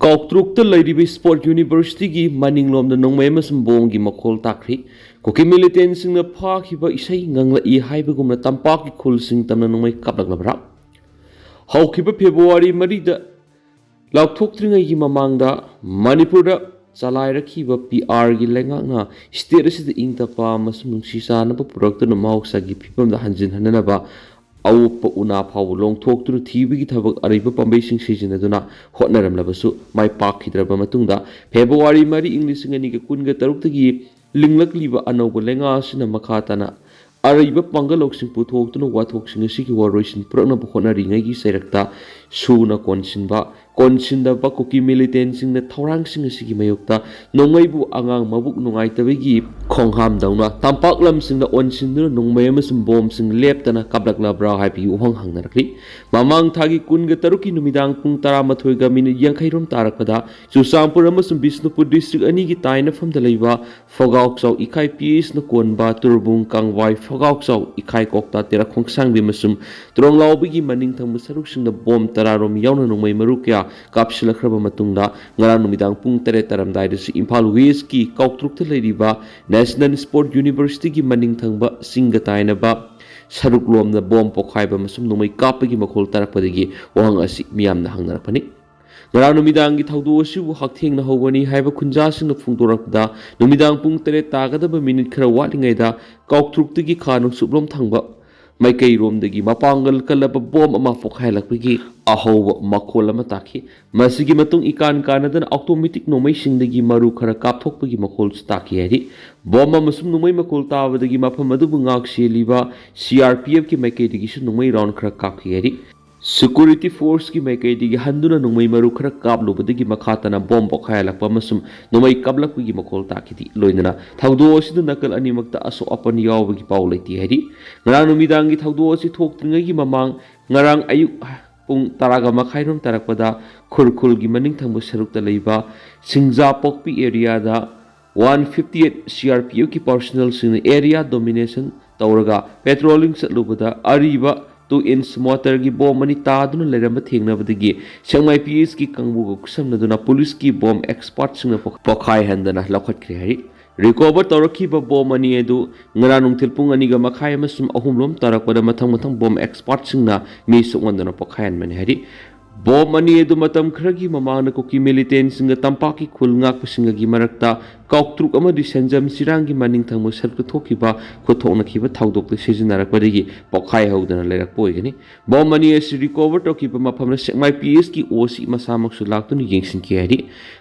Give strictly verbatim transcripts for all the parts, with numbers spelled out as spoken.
ꯀꯥꯎꯇ꯭ꯔꯨꯛꯇ ꯂꯩꯔꯤꯕ ꯏꯁꯄꯣꯔꯠ ꯌꯨꯅꯤꯚꯔꯁꯤꯇꯤꯒꯤ ꯃꯅꯤꯡꯂꯣꯝꯗ ꯅꯣꯡꯃꯩ ꯑꯃꯁꯨꯡ ꯕꯣꯝꯒꯤ ꯃꯈꯣꯜ ꯇꯥꯈ꯭ꯔꯤ꯫ ꯀꯨꯀꯤ ꯃꯤꯂꯤꯇꯦꯟꯁꯤꯡꯅ ꯐꯥꯈꯤꯕ ꯏꯁꯩ ꯉꯪꯂꯛꯏ ꯍꯥꯏꯕꯒꯨꯝꯅ ꯇꯝꯄꯥꯛꯀꯤ ꯈꯨꯜꯁꯤꯡ ꯇꯝꯅ ꯅꯣꯡꯃꯩ ꯀꯥꯞꯂꯛꯂꯕ꯭ꯔꯥ? ꯍꯧꯈꯤꯕ ꯐꯦꯕ꯭ꯔꯨꯋꯥꯔꯤ ꯃꯔꯤꯗ ꯂꯥꯎꯊꯣꯛꯇ꯭ꯔꯤꯉꯩꯒꯤ ꯃꯃꯥꯡꯗ ꯃꯅꯤꯄꯨꯔꯗ ꯆꯂꯥꯏꯔꯛꯈꯤꯕ ꯄꯤ ꯑꯥꯔꯒꯤ ꯂꯩꯉꯥꯛꯅ ꯁ꯭ꯇꯦꯠ ꯑꯁꯤꯗ ꯏꯪ ꯇꯞꯄ ꯑꯃꯁꯨꯡ ꯅꯨꯡꯁꯤ ꯆꯥꯟꯅꯕ ꯄꯨꯔꯛꯇꯨꯅ ꯃꯍꯧꯁꯥꯒꯤ ꯐꯤꯕꯝꯗ ꯍꯟꯖꯤꯟꯍꯟꯅꯅꯕ ꯑꯋꯥꯠꯄ ꯎꯅꯥ ꯐꯥꯎꯕ ꯂꯣꯡꯊꯣꯛꯇꯨꯅ ꯊꯤꯕꯒꯤ ꯊꯕꯛ ꯑꯔꯩꯕ ꯄꯥꯝꯕꯩꯁꯤꯡ ꯁꯤꯖꯤꯟꯅꯗꯨꯅ ꯍꯣꯠꯅꯔꯝꯂꯕꯁꯨ ꯃꯥꯏ ꯄꯥꯛꯈꯤꯗ꯭ꯔꯕ ꯃꯇꯨꯡꯗ ꯐꯦꯕ꯭ꯔꯨꯋꯥꯔꯤ ꯃꯔꯤ ꯏꯪ ꯂꯤꯁꯤꯡ ꯑꯅꯤꯒ ꯀꯨꯟꯒ ꯇꯔꯨꯛꯇꯒꯤ ꯂꯤꯡꯂꯛꯂꯤꯕ ꯑꯅꯧꯕ ꯂꯩꯉꯥꯛ ꯑꯁꯤꯅ ꯃꯈꯥ ꯇꯥꯅ ꯑꯔꯩꯕ ꯄꯥꯡꯒꯜ ꯂꯧꯁꯤꯡ ꯄꯨꯊꯣꯛꯇꯨꯅ ꯋꯥꯊꯣꯛꯁꯤꯡ ꯑꯁꯤꯒꯤ ꯋꯥꯔꯣꯏꯁꯤꯟ ꯄꯨꯔꯛꯅꯕ ꯍꯣꯠꯅꯔꯤꯉꯩꯒꯤ ꯆꯩꯔꯛꯇ ꯁꯨꯅ ꯀꯣꯟꯁꯤꯟꯕ, ꯀꯣꯟꯁꯤꯟꯗꯕ ꯀꯨꯀꯤ ꯃꯤꯂꯤꯇꯦꯟꯁꯤꯡꯅ ꯊꯧꯔꯥꯡꯁꯤꯡ ꯑꯁꯤꯒꯤ ꯃꯥꯌꯣꯛꯇ ꯅꯣꯡꯃꯩꯕꯨ ꯑꯉꯥꯡ ꯃꯕꯨꯛ ꯅꯨꯡꯉꯥꯏꯇꯕꯒꯤ ꯈꯣꯡꯍꯥꯝꯗꯧꯅ ꯇꯝꯄꯥꯛ ꯂꯝꯁꯤꯡꯗ ꯑꯣꯟꯁꯤꯟꯗꯨꯅ ꯅꯣꯡꯃꯩ ꯑꯃꯁꯨꯡ ꯕꯣꯝꯁꯤꯡ ꯂꯦꯞꯇꯅ ꯀꯥꯞꯂꯛꯂꯕ꯭ꯔꯥ ꯍꯥꯏꯕꯒꯤ ꯋꯥꯍꯪ ꯍꯪꯅꯔꯛꯂꯤ꯫ ꯃꯃꯥꯡ ꯊꯥꯒꯤ ꯀꯨꯟꯒ ꯇꯔꯨꯛꯀꯤ ꯅꯨꯃꯤꯗꯥꯡ ꯄꯨꯡ ꯇꯔꯥꯃꯥꯊꯣꯏꯒ ꯃꯤꯅꯤꯠ ꯌꯥꯡꯈꯩꯔꯣꯝ ꯇꯥꯔꯛꯄꯗ ꯆꯨꯔꯆꯥꯟꯄꯨꯔ ꯑꯃꯁꯨꯡ ꯕꯤꯁꯅꯨꯄꯨꯔ ꯗꯤꯁꯇ꯭ꯔꯤꯛ ꯑꯅꯤꯒꯤ ꯇꯥꯏꯅꯐꯝꯗ ꯂꯩꯕ ꯐꯒꯥꯎꯆꯥꯎ ꯏꯈꯥꯏ ꯄꯤ ꯑꯦꯁꯅ ꯀꯣꯟꯕ ꯇꯨꯔꯕꯨꯡ ꯀꯥꯡꯋꯥꯏ ꯐꯒꯥꯎꯆꯥꯎ ꯏꯈꯥꯏ ꯀꯣꯛꯇꯥ ꯇꯦꯔꯥ ꯈꯣꯡꯁꯥꯡꯕꯤ ꯑꯃꯁꯨꯡ ꯇ꯭ꯔꯣꯡꯂꯥꯎꯕꯤꯒꯤ ꯃꯅꯤꯡ ꯊꯪꯕ ꯁꯔꯨꯛꯁꯤꯡꯗ ꯕꯣꯝ ꯇꯔꯥꯔꯣꯝ ꯌꯥꯎꯅ ꯅꯣꯡꯃꯩ ꯃꯔꯨ ꯀꯌꯥ ꯀꯥꯞꯁꯤꯜꯂꯛꯈ꯭ꯔꯕ ꯃꯇꯨꯡꯗ ꯉꯔꯥꯡ ꯅꯨꯃꯤꯗꯥꯡ ꯄꯨꯡ ꯇꯔꯦꯠ ꯇꯥꯔꯝꯗꯥꯏꯗꯁꯨ ꯏꯝꯐꯥꯜ ꯋꯦꯁꯀꯤ ꯀꯥꯎꯇ꯭ꯔꯨꯛꯇ ꯂꯩꯔꯤꯕ ꯅꯦꯁꯅꯦꯜ ꯏꯁꯄꯣꯔꯠ ꯌꯨꯅꯤꯚꯔꯁꯤꯇꯤꯒꯤ ꯃꯅꯤꯡ ꯊꯪꯕ ꯆꯤꯡꯒ ꯇꯥꯏꯅꯕ ꯁꯔꯨꯛꯂꯣꯝꯗ ꯕꯣꯝ ꯄꯣꯈꯥꯏꯕ ꯑꯃꯁꯨꯡ ꯅꯣꯡꯃꯩ ꯀꯥꯞꯄꯒꯤ ꯃꯈꯣꯜ ꯇꯥꯔꯛꯄꯗꯒꯤ ꯋꯥꯍꯪ ꯑꯁꯤ ꯃꯤꯌꯥꯝꯅ ꯍꯪꯅꯔꯛꯄꯅꯤ꯫ ꯉꯔꯥꯡ ꯅꯨꯃꯤꯗꯥꯡꯒꯤ ꯊꯧꯗꯣꯛ ꯑꯁꯤꯕꯨ ꯍꯛꯊꯦꯡꯅ ꯍꯧꯕꯅꯤ ꯍꯥꯏꯕ ꯈꯨꯟꯖꯥꯁꯤꯡꯅ ꯐꯣꯡꯗꯣꯔꯛꯄꯗ ꯅꯨꯃꯤꯗꯥꯡ ꯄꯨꯡ ꯇꯔꯦꯠ ꯇꯥꯒꯗꯕ ꯃꯤꯅꯤꯠ ꯈꯔ ꯋꯥꯠꯂꯤꯉꯩꯗ ꯀꯥꯎꯇ꯭ꯔꯨꯛꯇꯒꯤ ꯈꯥ ꯅꯣꯡꯆꯨꯞꯂꯣꯝ ꯊꯪꯕ ꯃꯥꯏꯀꯩꯔꯣꯝꯗꯒꯤ ꯃꯄꯥꯡꯒꯜ ꯀꯜꯂꯕ ꯕꯣꯝ ꯑꯃ ꯄꯣꯈꯥꯏꯍꯜꯂꯛꯄꯒꯤ ꯑꯍꯧꯕ ꯃꯈꯣꯜ ꯑꯃ ꯇꯥꯈꯤ꯫ ꯃꯁꯤꯒꯤ ꯃꯇꯨꯡ ꯏꯀꯥꯟ ꯀꯥꯟꯅꯗꯅ ꯑꯣꯇꯣꯃꯦꯇꯤꯛ ꯅꯣꯡꯃꯩꯁꯤꯡꯗꯒꯤ ꯃꯔꯨ ꯈꯔ ꯀꯥꯞꯊꯣꯛꯄꯒꯤ ꯃꯈꯣꯜꯁꯨ ꯇꯥꯈꯤ ꯍꯥꯏꯔꯤ꯫ ꯕꯣꯝ ꯑꯃꯁꯨꯡ ꯅꯣꯡꯃꯩ ꯃꯈꯣꯜ ꯇꯥꯕꯗꯒꯤ ꯃꯐꯝ ꯑꯗꯨꯕꯨ ꯉꯥꯛ ꯁꯦꯜꯂꯤꯕ ꯁꯤ ꯑꯥꯔ ꯄꯤ ꯑꯦꯐꯀꯤ ꯃꯥꯏꯀꯩꯗꯒꯤꯁꯨ ꯅꯣꯡꯃꯩ ꯔꯥꯎꯟ ꯈꯔ ꯀꯥꯞꯈꯤ ꯍꯥꯏꯔꯤ꯫ ꯁꯦꯀ꯭ꯌꯨꯔꯤꯇꯤ ꯐꯣꯔꯁꯀꯤ ꯃꯥꯏꯀꯩꯗꯒꯤ ꯍꯟꯗꯨꯅ ꯅꯣꯡꯃꯩ ꯃꯔꯨ ꯈꯔ ꯀꯥꯞꯂꯨꯕꯗꯒꯤ ꯃꯈꯥ ꯇꯥꯅ ꯕꯣꯝ ꯄꯣꯈꯥꯏꯍꯜꯂꯛꯄ ꯑꯃꯁꯨꯡ ꯅꯣꯡꯃꯩ ꯀꯥꯞꯂꯛꯄꯒꯤ ꯃꯈꯣꯜ ꯇꯥꯈꯤꯗꯦ꯫ ꯂꯣꯏꯅꯅ ꯊꯧꯗꯣꯛ ꯑꯁꯤꯗ ꯅꯥꯀꯜ ꯑꯅꯤꯃꯛꯇ ꯑꯁꯣꯛ ꯑꯄꯟ ꯌꯥꯎꯕꯒꯤ ꯄꯥꯎ ꯂꯩꯇꯦ ꯍꯥꯏꯔꯤ꯫ ꯉꯔꯥꯡ ꯅꯨꯃꯤꯗꯥꯡꯒꯤ ꯊꯧꯗꯣꯛ ꯑꯁꯤ ꯊꯣꯛꯇ꯭ꯔꯤꯉꯩꯒꯤ ꯃꯃꯥꯡ ꯉꯔꯥꯡ ꯑꯌꯨꯛ ꯄꯨꯡ ꯇꯔꯥꯒ ꯃꯈꯥꯏꯔꯣꯝ ꯇꯥꯔꯛꯄꯗ ꯈꯨꯔꯈꯨꯜꯒꯤ ꯃꯅꯤꯡ ꯊꯪꯕ ꯁꯔꯨꯛꯇ ꯂꯩꯕ ꯁꯤꯡꯖꯥꯄꯣꯛꯄꯤ ꯑꯦꯔꯤꯌꯥꯗ one fifty eight C R P ꯑꯦꯐꯀꯤ ꯄꯥꯔꯁꯣꯅꯦꯜꯁꯤꯡꯅ ꯑꯦꯔꯤꯌꯥ ꯗꯣꯃꯤꯅꯦꯁꯟ ꯇꯧꯔꯒ ꯄꯦꯇ꯭ꯔꯣꯂꯤꯡ ꯆꯠꯂꯨꯕꯗ ꯑꯔꯤꯕ ꯇꯨ ꯏꯟꯁ ꯃꯣꯇꯔꯒꯤ ꯕꯣꯝ ꯑꯅꯤ ꯇꯥꯗꯨꯅ ꯂꯩꯔꯝꯕ ꯊꯦꯡꯅꯕꯗꯒꯤ ꯁꯦꯛꯃꯥꯏ ꯄꯤ ꯑꯦꯁꯀꯤ ꯀꯥꯡꯕꯨꯒ ꯈꯨꯠꯁꯝꯅꯗꯨꯅ ꯄꯨꯂꯤꯁꯀꯤ ꯕꯣꯝ ꯑꯦꯛꯁꯄꯥꯔꯠꯁꯤꯡꯅ ꯄꯣꯈꯥꯏꯍꯟꯗꯅ ꯂꯧꯈꯠꯈ꯭ꯔꯦ ꯍꯥꯏꯔꯤ꯫ ꯔꯤꯀꯣꯚꯔ ꯇꯧꯔꯛꯈꯤꯕ ꯕꯣꯝ ꯑꯅꯤ ꯑꯗꯨ ꯉꯔꯥꯡ ꯅꯨꯡꯊꯤꯜ ꯄꯨꯡ ꯑꯅꯤꯒ ꯃꯈꯥꯏ ꯑꯃꯁꯨꯡ ꯑꯍꯨꯝ ꯂꯣꯝ ꯇꯥꯔꯛꯄꯗ ꯃꯊꯪ ꯃꯊꯪ ꯕꯣꯝ ꯑꯦꯛꯁꯄꯥꯔꯠꯁꯤꯡꯅ ꯃꯤ ꯁꯣꯛꯍꯟꯗꯨꯅ ꯄꯣꯈꯥꯏꯍꯟꯕꯅꯤ ꯍꯥꯏꯔꯤ꯫ ꯕꯣꯝ ꯑꯅꯤ ꯑꯗꯨ ꯃꯇꯝ ꯈꯔꯒꯤ ꯃꯃꯥꯡꯗ ꯀꯨꯀꯤ ꯃꯤꯂꯤꯇꯦꯟꯁꯤꯡꯒ ꯇꯝꯄꯥꯛꯀꯤ ꯈꯨꯜ ꯉꯥꯛꯄꯁꯤꯡꯒꯒꯤ ꯃꯔꯛꯇ ꯀꯥꯎꯇ꯭ꯔꯨꯛ ꯑꯃꯗꯤ ꯁꯦꯟꯖꯝ ꯆꯤꯔꯥꯡꯒꯤ ꯃꯅꯤꯡ ꯊꯪꯕ ꯁꯔꯨꯛꯇ ꯊꯣꯛꯈꯤꯕ ꯈꯨꯠꯊꯣꯛꯅꯈꯤꯕ ꯊꯧꯗꯣꯛꯇ ꯁꯤꯖꯤꯟꯅꯔꯛꯄꯗꯒꯤ ꯄꯣꯈꯥꯏꯍꯧꯗꯅ ꯂꯩꯔꯛꯄ ꯑꯣꯏꯒꯅꯤ꯫ ꯕꯣꯝ ꯑꯅꯤ ꯑꯁꯤ ꯔꯤꯀꯣꯚꯔ ꯇꯧꯈꯤꯕ ꯃꯐꯝꯗ ꯁꯦꯛꯃꯥꯏ ꯄꯤ ꯑꯦꯁꯀꯤ ꯑꯣ ꯁꯤ ꯃꯁꯥꯃꯛꯁꯨ ꯂꯥꯛꯇꯨꯅ ꯌꯦꯡꯁꯤꯟꯈꯤ ꯍꯥꯏꯔꯤ꯫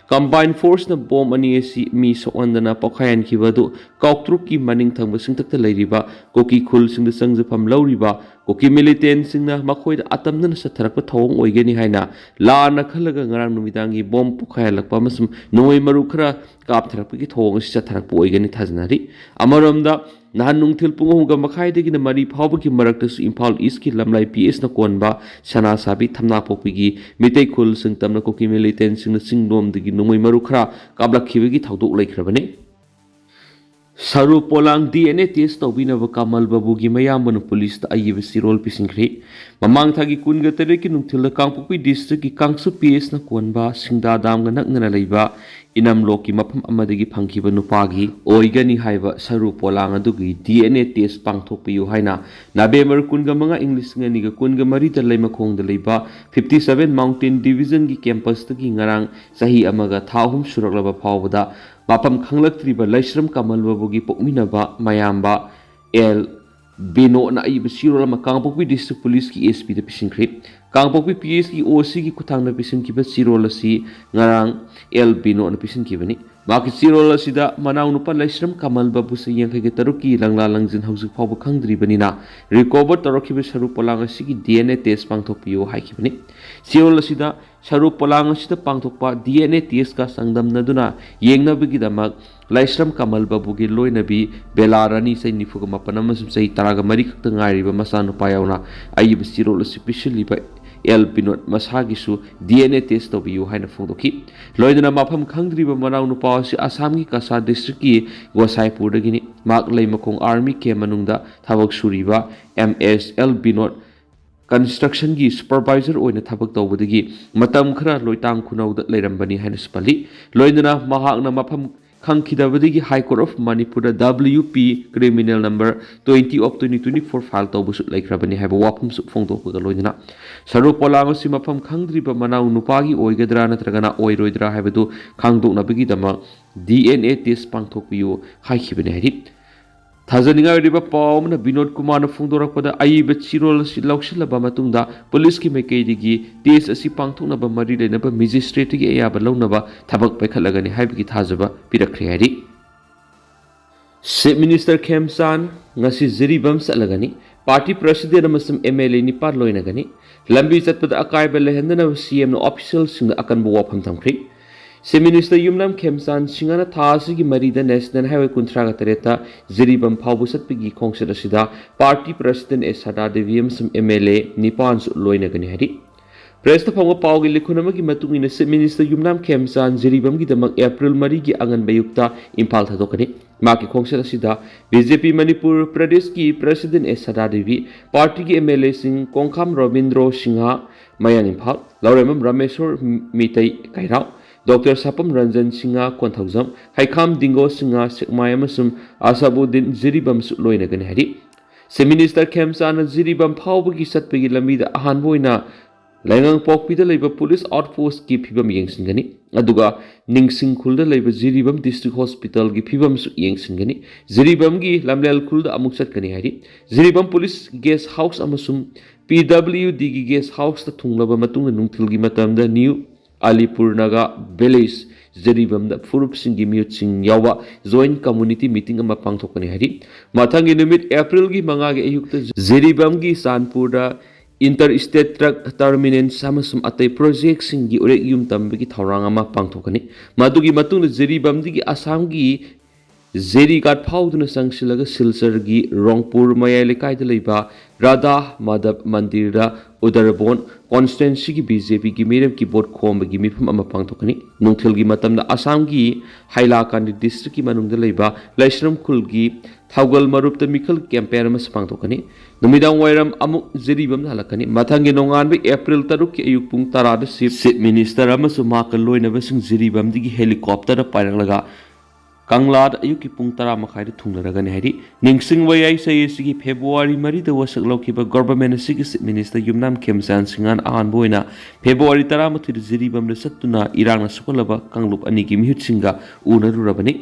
ꯀꯝꯕꯥꯏꯟ ꯐꯣꯔꯁꯅ ꯕꯣꯝ ꯑꯅꯤ ꯑꯁꯤ ꯃꯤ ꯁꯣꯛꯍꯟꯗꯅ ꯄꯣꯈꯥꯏꯍꯟꯈꯤꯕ ꯑꯗꯨ ꯀꯥꯎꯇ꯭ꯔꯨꯛꯀꯤ ꯃꯅꯤꯡ ꯊꯪꯕ ꯆꯤꯡꯊꯛꯇ ꯂꯩꯔꯤꯕ ꯀꯨꯀꯤ ꯈꯨꯜꯁꯤꯡꯗ ꯆꯪꯖꯐꯝ ꯂꯧꯔꯤꯕ ꯀꯨꯀꯤ ꯃꯤꯂꯤꯇꯦꯟꯁꯤꯡꯅ ꯃꯈꯣꯏꯗ ꯑꯇꯝꯅꯅ ꯆꯠꯊꯔꯛꯄ ꯊꯧꯑꯣꯡ ꯑꯣꯏꯒꯅꯤ ꯍꯥꯏꯅ ꯂꯥꯟꯅ ꯈꯜꯂꯒ ꯉꯔꯥꯡ ꯅꯨꯃꯤꯗꯥꯡꯒꯤ ꯕꯣꯝ ꯄꯣꯈꯥꯏꯍꯜꯂꯛꯄ ꯑꯃꯁꯨꯡ ꯅꯣꯡꯃꯩ ꯃꯔꯨ ꯈꯔ ꯀꯥꯞꯊꯔꯛꯄꯒꯤ ꯊꯧꯑꯣꯡ ꯑꯁꯤ ꯆꯠꯊꯔꯛꯄ ꯑꯣꯏꯒꯅꯤ ꯊꯥꯖꯅꯔꯤ꯫ ꯑꯃꯔꯣꯝꯗ, ꯅꯍꯥꯟ ꯅꯨꯡꯊꯤꯜ ꯄꯨꯡ ꯑꯍꯨꯝꯒ ꯃꯈꯥꯏꯗꯒꯤꯅ ꯃꯔꯤ ꯐꯥꯎꯕꯒꯤ ꯃꯔꯛꯇꯁꯨ ꯏꯝꯐꯥꯜ ꯏꯁꯀꯤ ꯂꯝꯂꯥꯏ ꯄꯤ ꯑꯦꯁꯅ ꯀꯣꯟꯕ ꯁꯅꯥꯁꯥꯕꯤ ꯊꯝꯅꯥꯄꯣꯛꯄꯤꯒꯤ ꯃꯤꯇꯩ ꯈꯨꯜꯁꯤꯡ ꯇꯝꯅ ꯀꯨꯀꯤ ꯃꯤꯂꯤꯇꯦꯟꯁꯤꯡꯅ ꯆꯤꯡꯂꯣꯝꯗꯒꯤ ꯅꯣꯡꯃꯩ ꯃꯔꯨ ꯈꯔ ꯀꯥꯞꯂꯛꯈꯤꯕꯒꯤ ꯊꯧꯗꯣꯛ ꯂꯩꯈ꯭ꯔꯕꯅꯤ꯫ ꯁꯔꯨ ꯄꯣꯂꯥꯡ ꯗꯤ ꯑꯦꯟ ꯑꯦ ꯇꯦꯁ ꯇꯧꯕꯤꯅꯕ ꯀꯃꯜ ꯕꯥꯕꯨꯒꯤ ꯃꯌꯥꯝꯕꯅ ꯄꯨꯂꯤꯁꯇ ꯑꯏꯕ ꯆꯦꯔꯣꯜ ꯄꯤꯁꯤꯟꯈ꯭ꯔꯦ꯫ ꯃꯃꯥꯡ ꯊꯥꯒꯤ ꯀꯨꯟꯒ ꯇꯔꯦꯠꯀꯤ ꯅꯨꯡꯊꯤꯜꯗ ꯀꯥꯡꯄꯣꯛꯄꯤ ꯗꯤꯁꯇ꯭ꯔꯤꯛꯀꯤ ꯀꯥꯡꯆꯨꯞ ꯄꯤ ꯑꯦꯁꯅ ꯀꯣꯟꯕ ꯁꯤꯡꯗꯥ ꯗꯥꯝꯒ ꯅꯛꯅꯅ ꯂꯩꯕ ꯏꯅꯝꯂꯣꯛꯀꯤ ꯃꯐꯝ ꯑꯃꯗꯒꯤ ꯐꯪꯈꯤꯕ ꯅꯨꯄꯥꯒꯤ ꯑꯣꯏꯒꯅꯤ ꯍꯥꯏꯕ ꯁꯔꯨ ꯄꯣꯂꯥꯡ ꯑꯗꯨꯒꯤ ꯗꯤ ꯑꯦꯟ ꯑꯦ ꯇꯦꯁ ꯄꯥꯡꯊꯣꯛꯄꯤꯌꯨ ꯍꯥꯏꯅ ꯅꯕꯦꯝꯕꯔ ꯀꯨꯟꯒ ꯃꯉꯥ, ꯏꯪ ꯂꯤꯁꯤꯡ ꯑꯅꯤꯒ ꯀꯨꯟꯒ ꯃꯔꯤꯗ ꯂꯩꯃꯈꯣꯡꯗ ꯂꯩꯕ ꯐꯤꯐꯇꯤ ꯁꯚꯦꯟ ꯃꯥꯎꯟꯇꯦꯟ ꯗꯤꯕꯤꯖꯟꯒꯤ ꯀꯦꯝꯄꯁꯇꯒꯤ ꯉꯔꯥꯡ ꯆꯍꯤ ꯑꯃꯒ ꯊꯥ ꯑꯍꯨꯝ ꯁꯨꯔꯛꯂꯕ ꯐꯥꯎꯕꯗ ꯃꯐꯝ ꯈꯪꯂꯛꯇ꯭ꯔꯤꯕ ꯂꯩꯁ꯭ꯔꯝ ꯀꯃꯜ ꯕꯥꯕꯨꯒꯤ ꯄꯣꯛꯃꯤꯟꯅꯕ ꯃꯌꯥꯝꯕ ꯑꯦꯜ ꯕꯤꯅꯣꯠꯅ ꯑꯏꯕ ꯆꯦꯔꯣꯜ ꯑꯃ ꯀꯥꯡꯄꯣꯛꯄꯤ ꯗꯤꯁꯇ꯭ꯔꯤꯛ ꯄꯨꯂꯤꯁꯀꯤ ꯑꯦꯁ ꯄꯤꯗ ꯄꯤꯁꯤꯟꯈ꯭ꯔꯦ꯫ ꯀꯥꯡꯄꯣꯛꯄꯤ ꯄꯤ ꯑꯦꯁꯀꯤ ꯑꯣ ꯁꯤꯒꯤ ꯈꯨꯠꯊꯥꯡꯗ ꯄꯤꯁꯤꯟꯈꯤꯕ ꯆꯦꯔꯣꯜ ꯑꯁꯤ ꯉꯔꯥꯡ ꯑꯦꯜ ꯕꯤꯅꯣꯠꯅ ꯄꯤꯁꯤꯟꯈꯤꯕꯅꯤ꯫ ꯃꯍꯥꯛꯀꯤ ꯆꯦꯔꯣꯜ ꯑꯁꯤꯗ ꯃꯅꯥꯎꯅꯨꯄꯥ ꯂꯩꯁ꯭ꯔꯝ ꯀꯃꯜ ꯕꯥꯕꯨꯁꯦ ꯌꯥꯡꯈꯩꯒ ꯇꯔꯨꯛꯀꯤ ꯂꯪꯂꯥ ꯂꯪꯖꯤꯟ ꯍꯧꯖꯤꯛ ꯐꯥꯎꯕ ꯈꯪꯗ꯭ꯔꯤꯕꯅꯤꯅ ꯔꯤꯀꯣꯚꯔ ꯇꯧꯔꯛꯈꯤꯕ ꯁꯔꯨ ꯄꯣꯂꯥꯡ ꯑꯁꯤꯒꯤ ꯗꯤ ꯑꯦꯟ ꯑꯦ ꯇꯦꯁ ꯄꯥꯡꯊꯣꯛꯄꯤꯌꯨ ꯍꯥꯏꯈꯤꯕꯅꯤ꯫ ꯆꯦꯔꯣꯜ ꯑꯁꯤꯗ ꯁꯔꯨ ꯄꯣꯂꯥꯡ ꯑꯁꯤꯗ ꯄꯥꯡꯊꯣꯛꯄ ꯗꯤ ꯑꯦꯟ ꯑꯦ ꯇꯦꯁꯀ ꯆꯥꯡꯗꯝꯅꯗꯨꯅ ꯌꯦꯡꯅꯕꯒꯤꯗꯃꯛ ꯂꯥꯏꯁ꯭ꯔꯝ ꯀꯃꯜ ꯕꯥꯕꯨꯒꯤ ꯂꯣꯏꯅꯕꯤ ꯕꯦꯂꯥ ꯔꯥꯅꯤ, ꯆꯍꯤ ꯅꯤꯐꯨꯒ ꯃꯥꯄꯟ ꯑꯃꯁꯨꯡ ꯆꯍꯤ ꯇꯔꯥꯒ ꯃꯔꯤ ꯈꯛꯇ ꯉꯥꯏꯔꯤꯕ ꯃꯆꯥꯅꯨꯄꯥ ꯌꯥꯎꯅ ꯑꯏꯕ ꯆꯦꯔꯣꯜ ꯑꯁꯤ ꯄꯤꯁꯤꯜꯂꯤꯕ ꯑꯦꯜ ꯕꯤꯅꯣꯠ ꯃꯁꯥꯒꯤꯁꯨ ꯗꯤ ꯑꯦꯟ ꯑꯦ ꯇꯦꯁ ꯇꯧꯕꯤꯌꯨ ꯍꯥꯏꯅ ꯐꯣꯡꯗꯣꯛꯈꯤ꯫ ꯂꯣꯏꯅꯅ ꯃꯐꯝ ꯈꯪꯗ꯭ꯔꯤꯕ ꯃꯅꯥꯎ ꯅꯨꯄꯥ ꯑꯁꯤ ꯑꯁꯥꯝꯒꯤ ꯀꯁꯥꯔ ꯗꯤꯁꯇ꯭ꯔꯤꯛꯀꯤ ꯒꯣꯁꯥꯏꯄꯨꯔꯗꯒꯤꯅꯤ꯫ ꯃꯍꯥꯛ ꯂꯩꯃꯈꯣꯡ ꯑꯥꯔꯃꯤ ꯀꯦꯝ ꯃꯅꯨꯡꯗ ꯊꯕꯛ ꯁꯨꯔꯤꯕ ꯑꯦꯝ ꯑꯦꯁ ꯑꯦꯜ ꯕꯤꯅꯣꯠ ꯀꯟꯁꯇ꯭ꯔꯛꯁꯟꯒꯤ ꯁꯨꯄꯔꯚꯥꯏꯖꯔ ꯑꯣꯏꯅ ꯊꯕꯛ ꯇꯧꯕꯗꯒꯤ ꯃꯇꯝ ꯈꯔ ꯂꯣꯏꯇꯥꯡ ꯈꯨꯅꯧꯗ ꯂꯩꯔꯝꯕꯅꯤ ꯍꯥꯏꯅꯁꯨ ꯄꯜꯂꯤ꯫ ꯂꯣꯏꯅꯅ ꯃꯍꯥꯛꯅ ꯃꯐꯝ ꯈꯪꯈꯤꯗꯕꯗꯒꯤ High Court of ꯃꯅꯤꯄꯨꯔꯗ W P criminal number twenty of twenty twenty-four file ꯇꯧꯕꯁꯨ ꯂꯩꯈ꯭ꯔꯕꯅꯤ ꯍꯥꯏꯕ ꯋꯥꯐꯝꯁꯨ ꯐꯣꯡꯗꯣꯛꯄꯒ ꯂꯣꯏꯅꯅ ꯁꯔꯨ ꯄꯣꯂꯥꯡ ꯑꯁꯤ ꯃꯐꯝ ꯈꯪꯗ꯭ꯔꯤꯕ ꯃꯅꯥꯎ ꯅꯨꯄꯥꯒꯤ ꯑꯣꯏꯒꯗ꯭ꯔꯥ ꯅꯠꯇ꯭ꯔꯒꯅ ꯑꯣꯏꯔꯣꯏꯗ꯭ꯔꯥ ꯍꯥꯏꯕꯗꯨ ꯈꯪꯗꯣꯛꯅꯕꯒꯤꯗꯃꯛ D N A test ꯄꯥꯡꯊꯣꯛꯄꯤꯌꯨ ꯍꯥꯏꯈꯤꯕꯅꯤ ꯍꯥꯏꯔꯤ꯫ ꯊꯥꯖꯅꯤꯡꯉꯥꯏ ꯑꯣꯏꯔꯤꯕ ꯄꯥꯎ ꯑꯃꯅ ꯕꯤꯅꯣꯗ ꯀꯨꯃꯥꯔꯅ ꯐꯣꯡꯗꯣꯔꯛꯄꯗ ꯑꯏꯕ ꯆꯦꯔꯣꯜ ꯑꯁꯤ ꯂꯧꯁꯤꯜꯂꯕ ꯃꯇꯨꯡꯗ ꯄꯨꯂꯤꯁꯀꯤ ꯃꯥꯏꯀꯩꯗꯒꯤ ꯇꯦꯁ ꯑꯁꯤ ꯄꯥꯡꯊꯣꯛꯅꯕ ꯃꯔꯤ ꯂꯩꯅꯕ ꯃꯦꯖꯤꯁꯇ꯭ꯔꯦꯠꯇꯒꯤ ꯑꯌꯥꯕ ꯂꯧꯅꯕ ꯊꯕꯛ ꯄꯥꯏꯈꯠꯂꯒꯅꯤ ꯍꯥꯏꯕꯒꯤ ꯊꯥꯖꯕ ꯄꯤꯔꯛꯈ꯭ꯔꯦ ꯍꯥꯏꯔꯤ꯫ ꯆꯤꯐ ꯃꯤꯅꯤꯁꯇꯔ ꯈꯦꯝꯆꯥꯟ ꯉꯁꯤ ꯖꯤꯔꯤꯕꯥꯝ ꯆꯠꯂꯒꯅꯤ꯫ ꯄꯥꯔꯇꯤ ꯄ꯭ꯔꯁꯤꯗꯦꯟ ꯑꯃꯁꯨꯡ M L A ꯅꯤꯄꯥꯟ ꯂꯣꯏꯅꯒꯅꯤ꯫ ꯂꯝꯕꯤ ꯆꯠꯄꯗ ꯑꯀꯥꯏꯕ ꯂꯩꯍꯟꯗꯅꯕ C M ꯅ ꯑꯣꯐꯤꯁꯤꯌꯦꯜꯁꯤꯡꯗ ꯑꯀꯟꯕ ꯋꯥꯐꯝ ꯊꯝꯈ꯭ꯔꯤ꯫ ꯆꯤꯐ ꯃꯤꯅꯤꯁꯇꯔ ꯌꯨꯝꯅꯥꯝ ꯈꯦꯝꯆꯥꯟ ꯁꯤꯡꯍꯅ ꯊꯥ ꯑꯁꯤꯒꯤ ꯃꯔꯤꯗ ꯅꯦꯁꯅꯦꯜ ꯍꯥꯏꯋꯦ ꯀꯨꯟꯊ꯭ꯔꯥꯒ ꯇꯔꯦꯠꯇ ꯖꯤꯔꯤꯕꯥꯝ ꯐꯥꯎꯕ ꯆꯠꯄꯒꯤ ꯈꯣꯡꯆꯠ ꯑꯁꯤꯗ ꯄꯥꯔꯇꯤ ꯄ꯭ꯔꯁꯤꯗꯦꯟ ꯑꯦꯁ ꯁꯗꯥ ꯗꯦꯕꯤ ꯑꯃꯁꯨꯡ M L A ꯅꯤꯄꯥꯟꯁꯨ ꯂꯣꯏꯅꯒꯅꯤ ꯍꯥꯏꯔꯤ꯫ ꯄ꯭ꯔꯦꯁꯇ ꯐꯪꯕ ꯄꯥꯎꯒꯤ ꯂꯤꯈꯨꯟ ꯑꯃꯒꯤ ꯃꯇꯨꯡ ꯏꯟꯅ ꯆꯤꯐ ꯃꯤꯅꯤꯁꯇꯔ ꯌꯨꯝꯅꯥꯝ ꯈꯦꯝꯆꯥꯟ ꯖꯤꯔꯤꯕꯥꯝꯒꯤꯗꯃꯛ ꯑꯦꯄ꯭ꯔꯤꯜ ꯃꯔꯤꯒꯤ ꯑꯉꯟꯕ ꯑꯌꯨꯛꯇ ꯏꯝꯐꯥꯜ ꯊꯥꯗꯣꯛꯀꯅꯤ꯫ ꯃꯍꯥꯛꯀꯤ ꯈꯣꯡꯆꯠ ꯑꯁꯤꯗ B J P ꯃꯅꯤꯄꯨꯔ ꯄ꯭ꯔꯗꯦꯁꯀꯤ ꯄ꯭ꯔꯁꯤꯗꯦꯟ ꯑꯦꯁ ꯁꯗꯥ ꯗꯦꯕꯤ, ꯄꯥꯔꯇꯤꯒꯤ M L A ꯁꯤꯡ ꯀꯣꯡꯈꯥꯝ ꯔꯣꯕꯤꯟꯗ꯭ꯔꯣ ꯁꯤꯡꯍ, ꯃꯌꯥꯡ ꯏꯝꯐꯥꯜ, ꯂꯧꯔꯦꯝꯕꯝ ꯔꯥꯃꯦꯁꯣꯔ ꯃꯤꯇꯩ ꯀꯩꯔꯥꯎ, ꯗꯣꯛꯇꯔ ꯁꯥꯄꯝ ꯔꯟꯖꯟ ꯁꯤꯡꯍ ꯀꯣꯟꯊꯧꯖꯝ, ꯍꯩꯈꯥꯝ ꯗꯤꯡꯒꯣ ꯁꯤꯡꯍ ꯁꯦꯛꯃꯥꯏ ꯑꯃꯁꯨꯡ ꯑꯁꯥꯕꯨꯗꯤꯟ ꯖꯤꯔꯤꯕꯥꯝꯁꯨ ꯂꯣꯏꯅꯒꯅꯤ ꯍꯥꯏꯔꯤ꯫ ꯆꯤꯐ ꯃꯤꯅꯤꯁꯇꯔ ꯈꯦꯝꯆꯥꯟꯅ ꯖꯤꯔꯤꯕꯥꯝ ꯐꯥꯎꯕꯒꯤ ꯆꯠꯄꯒꯤ ꯂꯝꯕꯤꯗ ꯑꯍꯥꯟꯕ ꯑꯣꯏꯅ ꯂꯩꯉꯥꯡꯄꯣꯛꯄꯤꯗ ꯂꯩꯕ ꯄꯨꯂꯤꯁ ꯑꯥꯎꯠꯄꯣꯁꯠꯀꯤ ꯐꯤꯕꯝ ꯌꯦꯡꯁꯤꯟꯒꯅꯤ, ꯑꯗꯨꯒ ꯅꯤꯡꯁꯤꯡꯈꯨꯜꯗ ꯂꯩꯕ ꯖꯤꯔꯤꯕꯥꯝ ꯗꯤꯁꯇ꯭ꯔꯤꯛ ꯍꯣꯁꯄꯤꯇꯥꯜꯒꯤ ꯐꯤꯕꯝꯁꯨ ꯌꯦꯡꯁꯤꯟꯒꯅꯤ꯫ ꯖꯤꯔꯤꯕꯥꯝꯒꯤ ꯂꯝꯂꯦꯜ ꯈꯨꯜꯗ ꯑꯃꯨꯛ ꯆꯠꯀꯅꯤ ꯍꯥꯏꯔꯤ꯫ ꯖꯤꯔꯤꯕꯥꯝ ꯄꯨꯂꯤꯁ ꯒꯦꯁ ꯍꯥꯎꯁ ꯑꯃꯁꯨꯡ P W Dꯒꯤ ꯒꯦꯁ ꯍꯥꯎꯁꯇ ꯊꯨꯡꯂꯕ ꯃꯇꯨꯡꯗ ꯅꯨꯡꯊꯤꯜꯒꯤ ꯃꯇꯝꯗ ꯅ꯭ꯌꯨ ꯑꯂꯤꯄꯨꯔ ꯅꯥꯒꯥ ꯚꯤꯂꯦꯖ ꯖꯤꯔꯤꯕꯥꯝꯗ ꯐꯨꯔꯨꯞꯁꯤꯡꯒꯤ ꯃꯤꯍꯨꯠꯁꯤꯡ ꯌꯥꯎꯕ ꯖꯣꯏꯟꯠ ꯀꯝꯃꯨꯅꯤꯇꯤ ꯃꯤꯇꯤꯡ ꯑꯃ ꯄꯥꯡꯊꯣꯛꯀꯅꯤ ꯍꯥꯏꯔꯤ꯫ ꯃꯊꯪꯒꯤ ꯅꯨꯃꯤꯠ ꯑꯦꯄ꯭ꯔꯤꯜꯒꯤ ꯃꯉꯥꯒꯤ ꯑꯌꯨꯛꯇ ꯖꯤꯔꯤꯕꯥꯝꯒꯤ ꯆꯥꯟꯄꯨꯔꯗ ꯏꯟꯇꯔ ꯁ꯭ꯇꯦꯠ ꯇ꯭ꯔꯛ ꯇꯔꯃꯤꯅꯦꯜꯁ ꯑꯃꯁꯨꯡ ꯑꯇꯩ ꯄ꯭ꯔꯣꯖꯦꯛꯁꯤꯡꯒꯤ ꯎꯔꯦꯛ ꯌꯨꯝ ꯇꯝꯕꯒꯤ ꯊꯧꯔꯥꯡ ꯑꯃ ꯄꯥꯡꯊꯣꯛꯀꯅꯤ꯫ ꯃꯗꯨꯒꯤ ꯃꯇꯨꯡꯗ ꯖꯤꯔꯤꯕꯥꯝꯗꯒꯤ ꯑꯁꯥꯝꯒꯤ ꯖꯦꯔꯤꯒꯥꯠ ꯐꯥꯎꯗꯨꯅ ꯆꯪꯁꯤꯜꯂꯒ ꯁꯤꯜꯆꯔꯒꯤ ꯔꯣꯡꯄꯨꯔ ꯃꯌꯥꯏ ꯂꯩꯀꯥꯏꯗ ꯂꯩꯕ ꯔꯥꯙꯥ ꯃꯥꯙꯕ ꯃꯟꯗꯤꯔꯗ ꯎꯗꯔꯕꯣꯟ constituencyꯒꯤ BJPꯒꯤ ꯃꯤꯔꯦꯞꯀꯤ vote ꯈꯣꯝꯕꯒꯤ ꯃꯤꯐꯝ ꯑꯃ ꯄꯥꯡꯊꯣꯛꯀꯅꯤ꯫ ꯅꯨꯡꯊꯤꯜꯒꯤ ꯃꯇꯝꯗ ꯑꯁꯥꯝꯒꯤ ꯍꯥꯏꯂꯥꯀꯥꯟꯗꯤ districtꯀꯤ ꯃꯅꯨꯡꯗ ꯂꯩꯕ ꯂꯩꯁ꯭ꯔꯝ ꯈꯨꯜꯒꯤ ꯊꯧꯒꯜ ꯃꯔꯨꯞꯇ ꯃꯤꯈꯜ campaign ꯑꯃꯁꯨ ꯄꯥꯡꯊꯣꯛꯀꯅꯤ꯫ ꯅꯨꯃꯤꯗꯥꯡ ꯋꯥꯏꯔꯝ ꯑꯃꯨꯛ ꯖꯤꯔꯤꯕꯥꯝꯗ ꯍꯜꯂꯛꯀꯅꯤ꯫ ꯃꯊꯪꯒꯤ ꯅꯣꯡꯉꯥꯟꯕ April ꯇꯔꯨꯛꯀꯤ ꯑꯌꯨꯛ ꯄꯨꯡ ꯇꯔꯥꯗ Chief, Chief Minister ꯑꯃꯁꯨꯡ ꯃꯍꯥꯛꯀ ꯂꯣꯏꯅꯕꯁꯤꯡ ꯖꯤꯔꯤꯕꯥꯝꯗꯒꯤ helicopterꯗ ꯄꯥꯏꯔꯛꯂꯒ ꯀꯪꯂꯥꯗ ꯑꯌꯨꯛꯀꯤ ꯄꯨꯡ ꯇꯔꯥ ꯃꯈꯥꯏꯗ ꯊꯨꯡꯂꯔꯒꯅꯤ ꯍꯥꯏꯔꯤ꯫ ꯅꯤꯡꯁꯤꯡꯕ ꯌꯥꯏ, ꯆꯍꯤ ꯑꯁꯤꯒꯤ February ꯃꯔꯤꯗ ꯋꯥꯁꯛ ꯂꯧꯈꯤꯕ government ꯑꯁꯤꯒꯤ Chief Minister ꯌꯨꯝꯅꯥꯝ ꯈꯦꯝꯆꯥꯟ ꯁꯤꯡꯍꯥꯟ ꯑꯍꯥꯟꯕ ꯑꯣꯏꯅ February ꯇꯔꯥꯃꯥꯊꯣꯏꯗ ꯖꯤꯔꯤꯕꯥꯝꯗ ꯆꯠꯇꯨꯅ ꯏꯔꯥꯡꯅ ꯁꯣꯛꯍꯜꯂꯕ ꯀꯥꯡꯂꯨꯞ ꯑꯅꯤꯒꯤ ꯃꯤꯍꯨꯠꯁꯤꯡꯒ ꯎꯅꯔꯨꯔꯕꯅꯤ꯫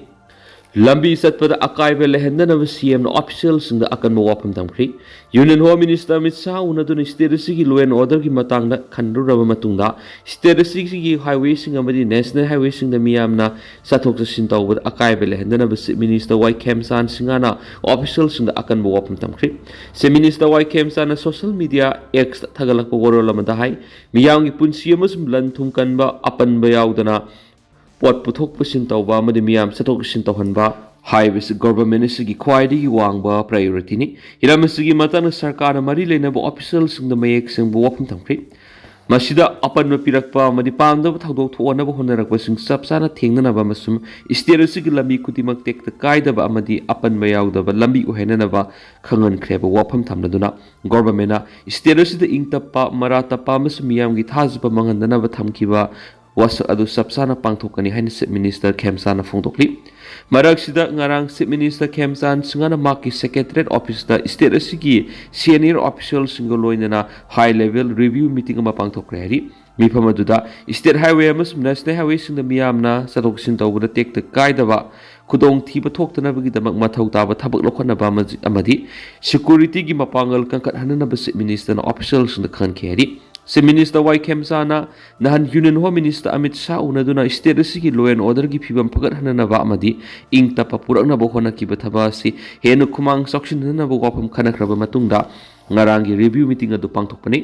ꯂꯝꯕꯤ ꯆꯠꯄꯗ ꯑꯀꯥꯏꯕ ꯂꯩꯍꯟꯗꯅꯕ CMꯅ officialꯁꯤꯡꯗ ꯑꯀꯟꯕ ꯋꯥꯐꯝ ꯊꯝꯈ꯭ꯔꯤ꯫ Union Home Minister Amit Shah ꯎꯅꯗꯨꯅ state ꯑꯁꯤꯒꯤ law and orderꯒꯤ ꯃꯇꯥꯡꯗ ꯈꯟꯅꯔꯨꯔꯕ ꯃꯇꯨꯡꯗ, state ꯑꯁꯤꯒꯤ highwayꯁꯤꯡ ꯑꯃꯗꯤ national highwayꯁꯤꯡꯗ ꯃꯤꯌꯥꯝꯅ ꯆꯠꯊꯣꯛ ꯆꯠꯁꯤꯟ ꯇꯧꯕꯗ ꯑꯀꯥꯏꯕ ꯂꯩꯍꯟꯗꯅꯕ Chief Minister ꯋꯥꯏ ꯈꯦꯝꯆꯥꯟ ꯁꯤꯡꯍꯥꯅ officialꯁꯤꯡꯗ ꯑꯀꯟꯕ ꯋꯥꯐꯝ ꯊꯝꯈ꯭ꯔꯤ꯫ Chief Minister ꯋꯥꯏ ꯈꯦꯝꯆꯥꯟꯅ social media Xꯇ ꯊꯥꯒꯠꯂꯛꯄ ꯋꯥꯔꯣꯜ ꯑꯃꯗ ꯍꯥꯏ, ꯃꯤꯌꯥꯝꯒꯤ ꯄꯨꯟꯁꯤ ꯑꯃꯁꯨꯡ ꯂꯟ ꯊꯨꯝ ꯀꯟꯕ, ꯑꯄꯟꯕ ꯌꯥꯎꯗꯅ ꯄꯣꯠ ꯄꯨꯊꯣꯛ ꯄꯨꯁꯤꯟ ꯇꯧꯕ ꯑꯃꯗꯤ ꯃꯤꯌꯥꯝ ꯆꯠꯊꯣꯛ ꯆꯠꯁꯤꯟ ꯇꯧꯍꯟꯕ ꯍꯥꯏꯕꯁꯤ government ꯑꯁꯤꯒꯤ ꯈ꯭ꯋꯥꯏꯗꯒꯤ ꯋꯥꯡꯕ priorityꯅꯤ꯫ ꯍꯤꯔꯝ ꯑꯁꯤꯒꯤ ꯃꯇꯥꯡꯗ ꯁꯔꯀꯥꯔꯅ ꯃꯔꯤ ꯂꯩꯅꯕ officialꯁꯤꯡꯗ ꯃꯌꯦꯛ ꯁꯦꯡꯕ ꯋꯥꯐꯝ ꯊꯝꯈ꯭ꯔꯤ꯫ ꯃꯁꯤꯗ ꯑꯄꯟꯕ ꯄꯤꯔꯛꯄ ꯑꯃꯗꯤ ꯄꯥꯝꯗꯕ ꯊꯧꯗꯣꯛ ꯊꯣꯛꯍꯟꯅꯕ ꯍꯣꯠꯅꯔꯛꯄꯁꯤꯡ ꯆꯞ ꯆꯥꯅ ꯊꯦꯡꯅꯅꯕ ꯑꯃꯁꯨꯡ state ꯑꯁꯤꯒꯤ ꯂꯝꯕꯤ ꯈꯨꯗꯤꯡꯃꯛ ꯇꯦꯛꯇ ꯀꯥꯏꯗꯕ ꯑꯃꯗꯤ ꯑꯄꯟꯕ ꯌꯥꯎꯗꯕ ꯂꯝꯕꯤ ꯑꯣꯏꯍꯟꯅꯅꯕ ꯈꯪꯍꯟꯈ꯭ꯔꯦꯕ ꯋꯥꯐꯝ ꯊꯝꯂꯗꯨꯅ, governmentꯅ state ꯑꯁꯤꯗ ꯏꯪ ꯇꯞꯄ, ꯃꯔꯥ ꯇꯞꯄ ꯑꯃꯁꯨꯡ ꯃꯤꯌꯥꯝꯒꯤ ꯊꯥꯖꯕ ꯃꯥꯡꯍꯟꯗꯅꯕ ꯊꯝꯈꯤꯕ ꯋꯥꯁꯛ ꯑꯗꯨ ꯆꯞ ꯆꯥꯅ ꯄꯥꯡꯊꯣꯛꯀꯅꯤ ꯍꯥꯏꯅ Chief Minister ꯈꯦꯝꯆꯥꯟꯅ ꯐꯣꯡꯗꯣꯛꯂꯤ꯫ ꯃꯔꯛꯁꯤꯗ ꯉꯔꯥꯡ Chief Minister ꯈꯦꯝꯆꯥꯟ ꯁꯤꯡꯍꯅ ꯃꯍꯥꯛꯀꯤ Secretariat officeꯇ state ꯑꯁꯤꯒꯤ senior officialꯁꯤꯡꯒ ꯂꯣꯏꯅꯅ high level review meeting ꯑꯃ ꯄꯥꯡꯊꯣꯛꯈ꯭ꯔꯦ ꯍꯥꯏꯔꯤ꯫ ꯃꯤꯐꯝ ꯑꯗꯨꯗ state highway ꯑꯃꯁꯨꯡ national highwayꯁꯤꯡꯗ ꯃꯤꯌꯥꯝꯅ ꯆꯠꯊꯣꯛ ꯆꯠꯁꯤꯟ ꯇꯧꯕꯗ ꯇꯦꯛꯇ ꯀꯥꯏꯗꯕ ꯈꯨꯗꯣꯡꯊꯤꯕ ꯊꯣꯛꯇꯅꯕꯒꯤꯗꯃꯛ ꯃꯊꯧ ꯇꯥꯕ ꯊꯕꯛ ꯂꯧꯈꯠꯅꯕ ꯑꯃꯗꯤ securityꯒꯤ ꯃꯄꯥꯡꯒꯜ ꯀꯟꯈꯠꯍꯟꯅꯅꯕ Chief Ministerꯅ officialꯁꯤꯡꯗ ꯈꯪꯍꯟꯈꯤ ꯍꯥꯏꯔꯤ꯫ Chief Minister ꯋꯥꯏ ꯈꯦꯝꯆꯥꯟꯅ ꯅꯍꯥꯟ Union Home Minister Amit Shah ꯎꯅꯗꯨꯅ state ꯑꯁꯤꯒꯤ law and orderꯒꯤ ꯐꯤꯕꯝ ꯐꯒꯠꯍꯟꯅꯅꯕ ꯑꯃꯗꯤ ꯏꯪ ꯇꯞꯄ ꯄꯨꯔꯛꯅꯕ ꯍꯣꯠꯅꯈꯤꯕ ꯊꯕꯛ ꯑꯁꯤ ꯍꯦꯟꯅ ꯈꯨꯃꯥꯡ ꯆꯥꯎꯁꯤꯟꯍꯟꯅꯕ ꯋꯥꯐꯝ ꯈꯟꯅꯈ꯭ꯔꯕ ꯃꯇꯨꯡꯗ ꯉꯔꯥꯡꯒꯤ review meeting ꯑꯗꯨ ꯄꯥꯡꯊꯣꯛꯄꯅꯤ꯫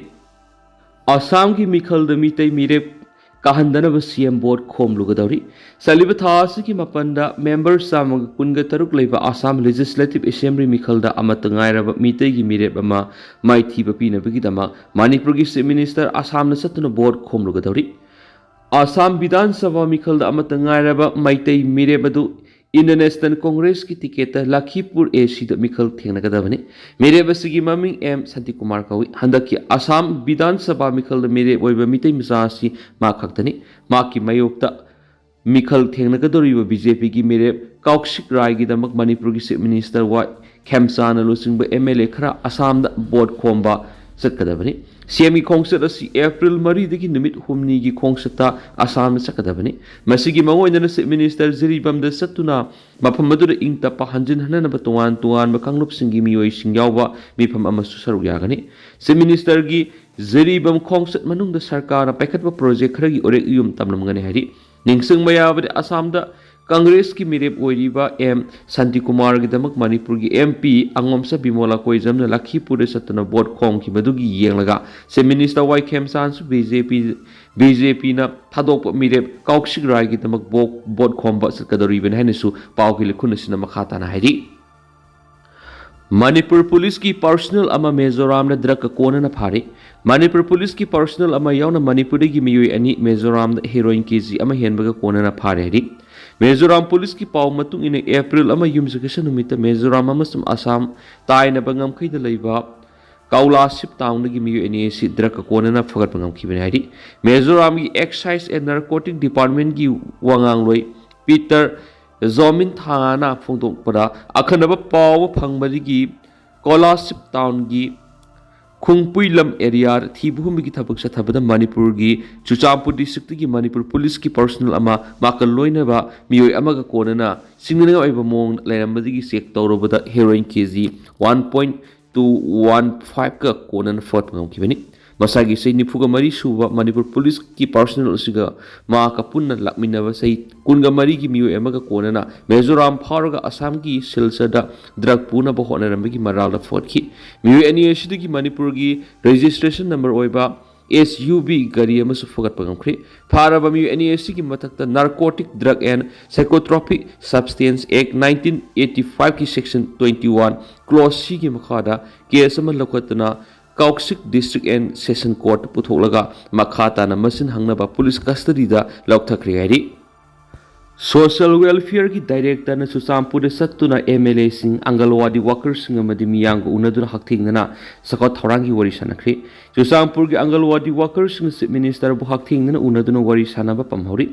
ꯑꯁꯥꯝꯒꯤ ꯃꯤꯈꯜꯗ ꯃꯤꯇꯩ ꯃꯤꯔꯦꯞ ꯇꯥꯍꯟꯗꯅꯕ ꯁꯤ ꯑꯦꯝ ꯚꯣꯠ ꯈꯣꯝꯂꯨꯒꯗꯧꯔꯤ꯫ ꯆꯠꯂꯤꯕ ꯊꯥ ꯑꯁꯤꯒꯤ ꯃꯥꯄꯟꯗ ꯃꯦꯝꯕꯔ ꯆꯥꯝꯃꯒ ꯀꯨꯟꯒ ꯇꯔꯨꯛ ꯂꯩꯕ ꯑꯁꯥꯝ ꯂꯦꯖꯤꯁꯂꯦꯇꯤꯚ ꯑꯦꯁꯦꯝꯕ꯭ꯂꯤ ꯃꯤꯈꯜꯗ ꯑꯃꯠꯇ ꯉꯥꯏꯔꯕ ꯃꯤꯇꯩꯒꯤ ꯃꯤꯔꯦꯞ ꯑꯃ ꯃꯥꯏꯊꯤꯕ ꯄꯤꯅꯕꯒꯤꯗꯃꯛ ꯃꯅꯤꯄꯨꯔꯒꯤ ꯆꯤꯐ ꯃꯤꯅꯤꯁꯇꯔ ꯑꯁꯥꯝꯗ ꯆꯠꯇꯨꯅ ꯚꯣꯠ ꯈꯣꯝꯂꯨꯒꯗꯧꯔꯤ꯫ ꯑꯁꯥꯝ ꯕꯤꯙꯥꯟ ꯁꯚꯥ ꯃꯤꯈꯜꯗ ꯑꯃꯠꯇ ꯉꯥꯏꯔꯕ ꯃꯩꯇꯩ ꯃꯤꯔꯦꯞ ꯑꯗꯨ ꯏꯟꯗꯤꯌꯟ ꯅꯦꯁꯅꯦꯜ ꯀꯣꯡꯒ꯭ꯔꯦꯁꯀꯤ ꯇꯤꯀꯦꯠꯇ ꯂꯈꯤꯄꯨꯔ ꯑꯦ ꯁꯤꯗ ꯃꯤꯈꯜ ꯊꯦꯡꯅꯒꯗꯕꯅꯤ꯫ ꯃꯤꯔꯦꯞ ꯑꯁꯤꯒꯤ ꯃꯃꯤꯡ ꯑꯦꯝ ꯁꯥꯟꯇꯤꯀꯨꯃꯥꯔ ꯀꯧꯏ꯫ ꯍꯟꯗꯛꯀꯤ ꯑꯁꯥꯝ ꯕꯤꯙꯥꯟ ꯁꯚꯥ ꯃꯤꯈꯜꯗ ꯃꯤꯔꯦꯞ ꯑꯣꯏꯕ ꯃꯤꯇꯩ ꯃꯆꯥ ꯑꯁꯤ ꯃꯥ ꯈꯛꯇꯅꯤ꯫ ꯃꯍꯥꯛꯀꯤ ꯃꯥꯌꯣꯛꯇ ꯃꯤꯈꯜ ꯊꯦꯡꯅꯒꯗꯧꯔꯤꯕ ꯕꯤ ꯖꯦ ꯄꯤꯒꯤ ꯃꯤꯔꯦꯞ ꯀꯧꯁꯤꯛ ꯔꯥꯏꯒꯤꯗꯃꯛ ꯃꯅꯤꯄꯨꯔꯒꯤ ꯆꯤꯐ ꯃꯤꯅꯤꯁꯇꯔ ꯋꯥꯏ ꯈꯦꯝꯆꯥꯟꯅ ꯂꯨꯆꯤꯡꯕ ꯑꯦꯝ ꯑꯦꯜ ꯑꯦ ꯈꯔ ꯑꯁꯥꯝꯗ ꯚꯣꯠ ꯈꯣꯝꯕ ꯆꯠꯀꯗꯕꯅꯤ꯫ ꯁꯤ ꯑꯦꯝꯒꯤ ꯈꯣꯡꯆꯠ ꯑꯁꯤ ꯑꯦꯄ꯭ꯔꯤꯜ ꯃꯔꯤꯗꯒꯤ ꯅꯨꯃꯤꯠ ꯍꯨꯝꯅꯤꯒꯤ ꯈꯣꯡꯆꯠꯇ ꯑꯁꯥꯝꯗ ꯆꯠꯀꯗꯕꯅꯤ꯫ ꯃꯁꯤꯒꯤ ꯃꯥꯡꯑꯣꯏꯅꯅ ꯆꯤꯐ ꯃꯤꯅꯤꯁꯇꯔ ꯖꯤꯔꯤꯕꯥꯝꯗ ꯆꯠꯇꯨꯅ ꯃꯐꯝ ꯑꯗꯨꯗ ꯏꯪ ꯇꯞꯄ ꯍꯟꯖꯤꯟ ꯍꯟꯅꯅꯕ ꯇꯣꯉꯥꯟ ꯇꯣꯉꯥꯟꯕ ꯀꯥꯡꯂꯨꯞꯁꯤꯡꯒꯤ ꯃꯤꯑꯣꯏꯁꯤꯡ ꯌꯥꯎꯕ ꯃꯤꯐꯝ ꯑꯃꯁꯨ ꯁꯔꯨꯛ ꯌꯥꯒꯅꯤ꯫ ꯆꯤꯐ ꯃꯤꯅꯤꯁꯇꯔꯒꯤ ꯖꯤꯔꯤꯕꯥꯝ ꯈꯣꯡꯆꯠ ꯃꯅꯨꯡꯗ ꯁꯔꯀꯥꯔꯅ ꯄꯥꯏꯈꯠꯄ ꯄ꯭ꯔꯣꯖꯦꯛ ꯈꯔꯒꯤ ꯎꯔꯦꯛ ꯏꯌꯨꯝ ꯇꯝꯂꯝꯒꯅꯤ ꯍꯥꯏꯔꯤ꯫ ꯅꯤꯡꯁꯤꯡꯕ ꯌꯥꯕꯗꯤ, ꯑꯁꯥꯝꯗ ꯀꯪꯒ꯭ꯔꯦꯁꯀꯤ ꯃꯤꯔꯦꯞ ꯑꯣꯏꯔꯤꯕ ꯑꯦꯝ ꯁꯥꯟꯇꯤꯀꯨꯃꯥꯔꯒꯤꯗꯃꯛ ꯃꯅꯤꯄꯨꯔꯒꯤ ꯑꯦꯝ ꯄꯤ ꯑꯉꯣꯝꯆꯥ ꯕꯤꯃꯣꯂꯥ ꯀꯣꯏꯖꯝꯅ ꯂꯈꯤꯄꯨꯔꯗ ꯆꯠꯇꯨꯅ ꯚꯣꯠ ꯈꯣꯝꯈꯤꯕꯗꯨꯒꯤ ꯌꯦꯡꯂꯒ ꯆꯤꯐ ꯃꯤꯅꯤꯁꯇꯔ ꯋꯥꯏ ꯈꯦꯝꯆꯥꯟꯁꯨ ꯕꯤ ꯖꯦ ꯄꯤ, ꯕꯤ ꯖꯦ ꯄꯤꯅ ꯊꯥꯗꯣꯛꯄ ꯃꯤꯔꯦꯞ ꯀꯧꯁꯤꯛ ꯔꯥꯏꯒꯤꯗꯃꯛ ꯚꯣ-, ꯚꯣꯠ ꯈꯣꯝꯕ ꯆꯠꯀꯗꯧꯔꯤꯕꯅꯤ ꯍꯥꯏꯅꯁꯨ ꯄꯥꯎꯒꯤ ꯂꯤꯈꯨꯟ ꯑꯁꯤꯅ ꯃꯈꯥ ꯇꯥꯅ ꯍꯥꯏꯔꯤ꯫ ꯃꯅꯤꯄꯨꯔ ꯄꯨꯂꯤꯁꯀꯤ ꯄꯥꯔꯁꯣꯅꯦꯜ ꯑꯃ ꯃꯤꯖꯣꯔꯥꯝꯗ ꯗ꯭ꯔꯒꯀ ꯀꯣꯟꯅꯅ ꯐꯥꯔꯦ꯫ ꯃꯅꯤꯄꯨꯔ ꯄꯨꯂꯤꯁꯀꯤ ꯄꯥꯔꯁꯣꯅꯦꯜ ꯑꯃ ꯌꯥꯎꯅ ꯃꯅꯤꯄꯨꯔꯗꯒꯤ ꯃꯤꯑꯣꯏ ꯑꯅꯤ ꯃꯤꯖꯣꯔꯥꯝꯗ ꯍꯦꯔꯣꯏꯟ ꯀꯦ ꯖꯤ ꯑꯃ ꯍꯦꯟꯕꯒ ꯀꯣꯟꯅꯅ ꯐꯥꯔꯦ ꯍꯥꯏꯔꯤ꯫ ꯃꯤꯖꯣꯔꯥꯝ ꯄꯨꯂꯤꯁꯀꯤ ꯄꯥꯎ ꯃꯇꯨꯡ ꯏꯟꯅ, ꯑꯦꯄ꯭ꯔꯤꯜ ꯑꯃ ꯌꯨꯝꯁꯀꯩꯁ ꯅꯨꯃꯤꯠꯇ ꯃꯤꯖꯣꯔꯥꯝ ꯑꯃꯁꯨꯡ ꯑꯁꯥꯝ ꯇꯥꯏꯅꯕ ꯉꯝꯈꯩꯗ ꯂꯩꯕ ꯀꯧꯂꯥꯁꯤꯞ ꯇꯥꯎꯟꯗꯒꯤ ꯃꯤꯑꯣꯏ ꯑꯅꯤ ꯑꯁꯤ ꯗ꯭ꯔꯒꯀ ꯀꯣꯟꯅꯅ ꯐꯒꯠꯄ ꯉꯝꯈꯤꯕꯅꯤ ꯍꯥꯏꯔꯤ꯫ ꯃꯤꯖꯣꯔꯥꯝꯒꯤ ꯑꯦꯛꯁꯥꯏꯁ ꯑꯦꯟ ꯅꯥꯔꯀꯣꯇꯤꯛ ꯗꯤꯄꯥꯔꯠꯃꯦꯟꯒꯤ ꯋꯥꯉꯥꯡꯂꯣꯏ ꯄꯤꯇꯔ ꯖꯣꯃꯤꯟ ꯊꯥꯅ ꯐꯣꯡꯗꯣꯛꯄꯗ, ꯑꯈꯟꯅꯕ ꯄꯥꯎ ꯐꯪꯕꯗꯒꯤ ꯀꯣꯂꯥꯁꯤꯞ ꯇꯥꯎꯟꯒꯤ ꯈꯨꯡꯄꯨꯏꯂꯝ ꯑꯦꯔꯤꯌꯥꯗ ꯊꯤꯕ ꯍꯨꯝꯕꯒꯤ ꯊꯕꯛ ꯆꯠꯊꯕꯗ ꯃꯅꯤꯄꯨꯔꯒꯤ ꯆꯨꯔꯆꯥꯟꯄꯨꯔ ꯗꯤꯁꯇ꯭ꯔꯤꯛꯇꯒꯤ ꯃꯅꯤꯄꯨꯔ ꯄꯨꯂꯤꯁꯀꯤ ꯄꯥꯔꯁꯣꯅꯦꯜ ꯑꯃ ꯃꯥꯀꯜ ꯂꯣꯏꯅꯕ ꯃꯤꯑꯣꯏ ꯑꯃꯒ ꯀꯣꯟꯅꯅ ꯆꯤꯡꯅꯅꯤꯡꯉꯥꯏ ꯑꯣꯏꯕ ꯃꯑꯣꯡꯗ ꯂꯩꯔꯝꯕꯗꯒꯤ ꯆꯦꯛ ꯇꯧꯔꯨꯕꯗ heroin K G one point two one ꯐꯥꯏꯚꯀ ꯀꯣꯟꯅꯅ ꯐꯒꯠꯄ ꯉꯝꯈꯤꯕꯅꯤ꯫ ꯃꯁꯥꯒꯤ ꯆꯍꯤ ꯅꯤꯐꯨꯒ ꯃꯔꯤ ꯁꯨꯕ ꯃꯅꯤꯄꯨꯔ ꯄꯨꯂꯤꯁꯀꯤ ꯄꯥꯔꯁꯣꯅꯦꯜ ꯑꯁꯤꯒ ꯃꯍꯥꯛꯀ ꯄꯨꯟꯅ ꯂꯥꯛꯃꯤꯟꯅꯕ ꯆꯍꯤ ꯀꯨꯟꯒ ꯃꯔꯤꯒꯤ ꯃꯤꯑꯣꯏ ꯑꯃꯒ ꯀꯣꯟꯅꯅ ꯃꯤꯖꯣꯔꯥꯝ ꯐꯥꯎꯔꯒ ꯑꯁꯥꯝꯒꯤ ꯁꯤꯜꯆꯔꯗ ꯗ꯭ꯔꯒ ꯄꯨꯅꯕ ꯍꯣꯠꯅꯔꯝꯕꯒꯤ ꯃꯔꯥꯜꯗ ꯐꯒꯠꯈꯤ꯫ ꯃꯤꯑꯣꯏ ꯑꯅꯤ ꯑꯁꯤꯗꯒꯤ ꯃꯅꯤꯄꯨꯔꯒꯤ ꯔꯦꯖꯤꯁꯇ꯭ꯔꯦꯁꯟ ꯅꯝꯕꯔ ꯑꯣꯏꯕ ꯑꯦꯁ ꯌꯨ ꯚꯤ ꯒꯥꯔꯤ ꯑꯃꯁꯨ ꯐꯥꯒꯠꯄ ꯉꯝꯈ꯭ꯔꯦ꯫ ꯐꯥꯔꯕ ꯃꯤꯑꯣꯏ ꯑꯅꯤ ꯑꯁꯤꯒꯤ ꯃꯊꯛꯇ Narcotic Drug and Psychotropic Substance Act nineteen eighty five ꯀꯤ Section twenty one Clause C ꯒꯤ ꯃꯈꯥꯗ case ꯑꯃ ꯂꯧꯈꯠꯇꯨꯅ Kaushik District and Session Court ꯄꯨꯊꯣꯛꯂꯒ ꯃꯈꯥ ꯇꯥꯅ ꯃꯁꯤꯟ ꯍꯪꯅꯕ police custody ꯗ ꯂꯧꯊꯈ꯭ꯔꯦ ꯍꯥꯏꯔꯤ꯫ Social Welfare ꯒꯤ Director ꯅ ꯆꯨꯔꯆꯥꯟꯄꯨꯔꯗ ꯆꯠꯇꯨꯅ ꯑꯦꯝ ꯑꯦꯜ ꯑꯦꯁꯤꯡ, ꯑꯪꯒꯜꯋꯥꯗꯤ worker ꯁꯤꯡ ꯑꯃꯗꯤ ꯃꯤꯌꯥꯝꯒ ꯎꯅꯗꯨꯅ ꯍꯛꯊꯦꯡꯅꯅ ꯆꯥꯎꯈꯠ ꯊꯧꯔꯥꯡꯒꯤ ꯋꯥꯔꯤ ꯁꯥꯟꯅꯈ꯭ꯔꯦ꯫ ꯆꯨꯔꯆꯥꯟꯄꯨꯔꯒꯤ ꯑꯪꯒꯜꯋꯥꯗꯤ worker ꯁꯤꯡꯅ Chief Minister ꯕꯨ ꯍꯛꯊꯦꯡꯅꯅ ꯎꯅꯗꯨꯅ ꯋꯥꯔꯤ ꯁꯥꯟꯅꯕ ꯄꯥꯝꯍꯧꯔꯤ꯫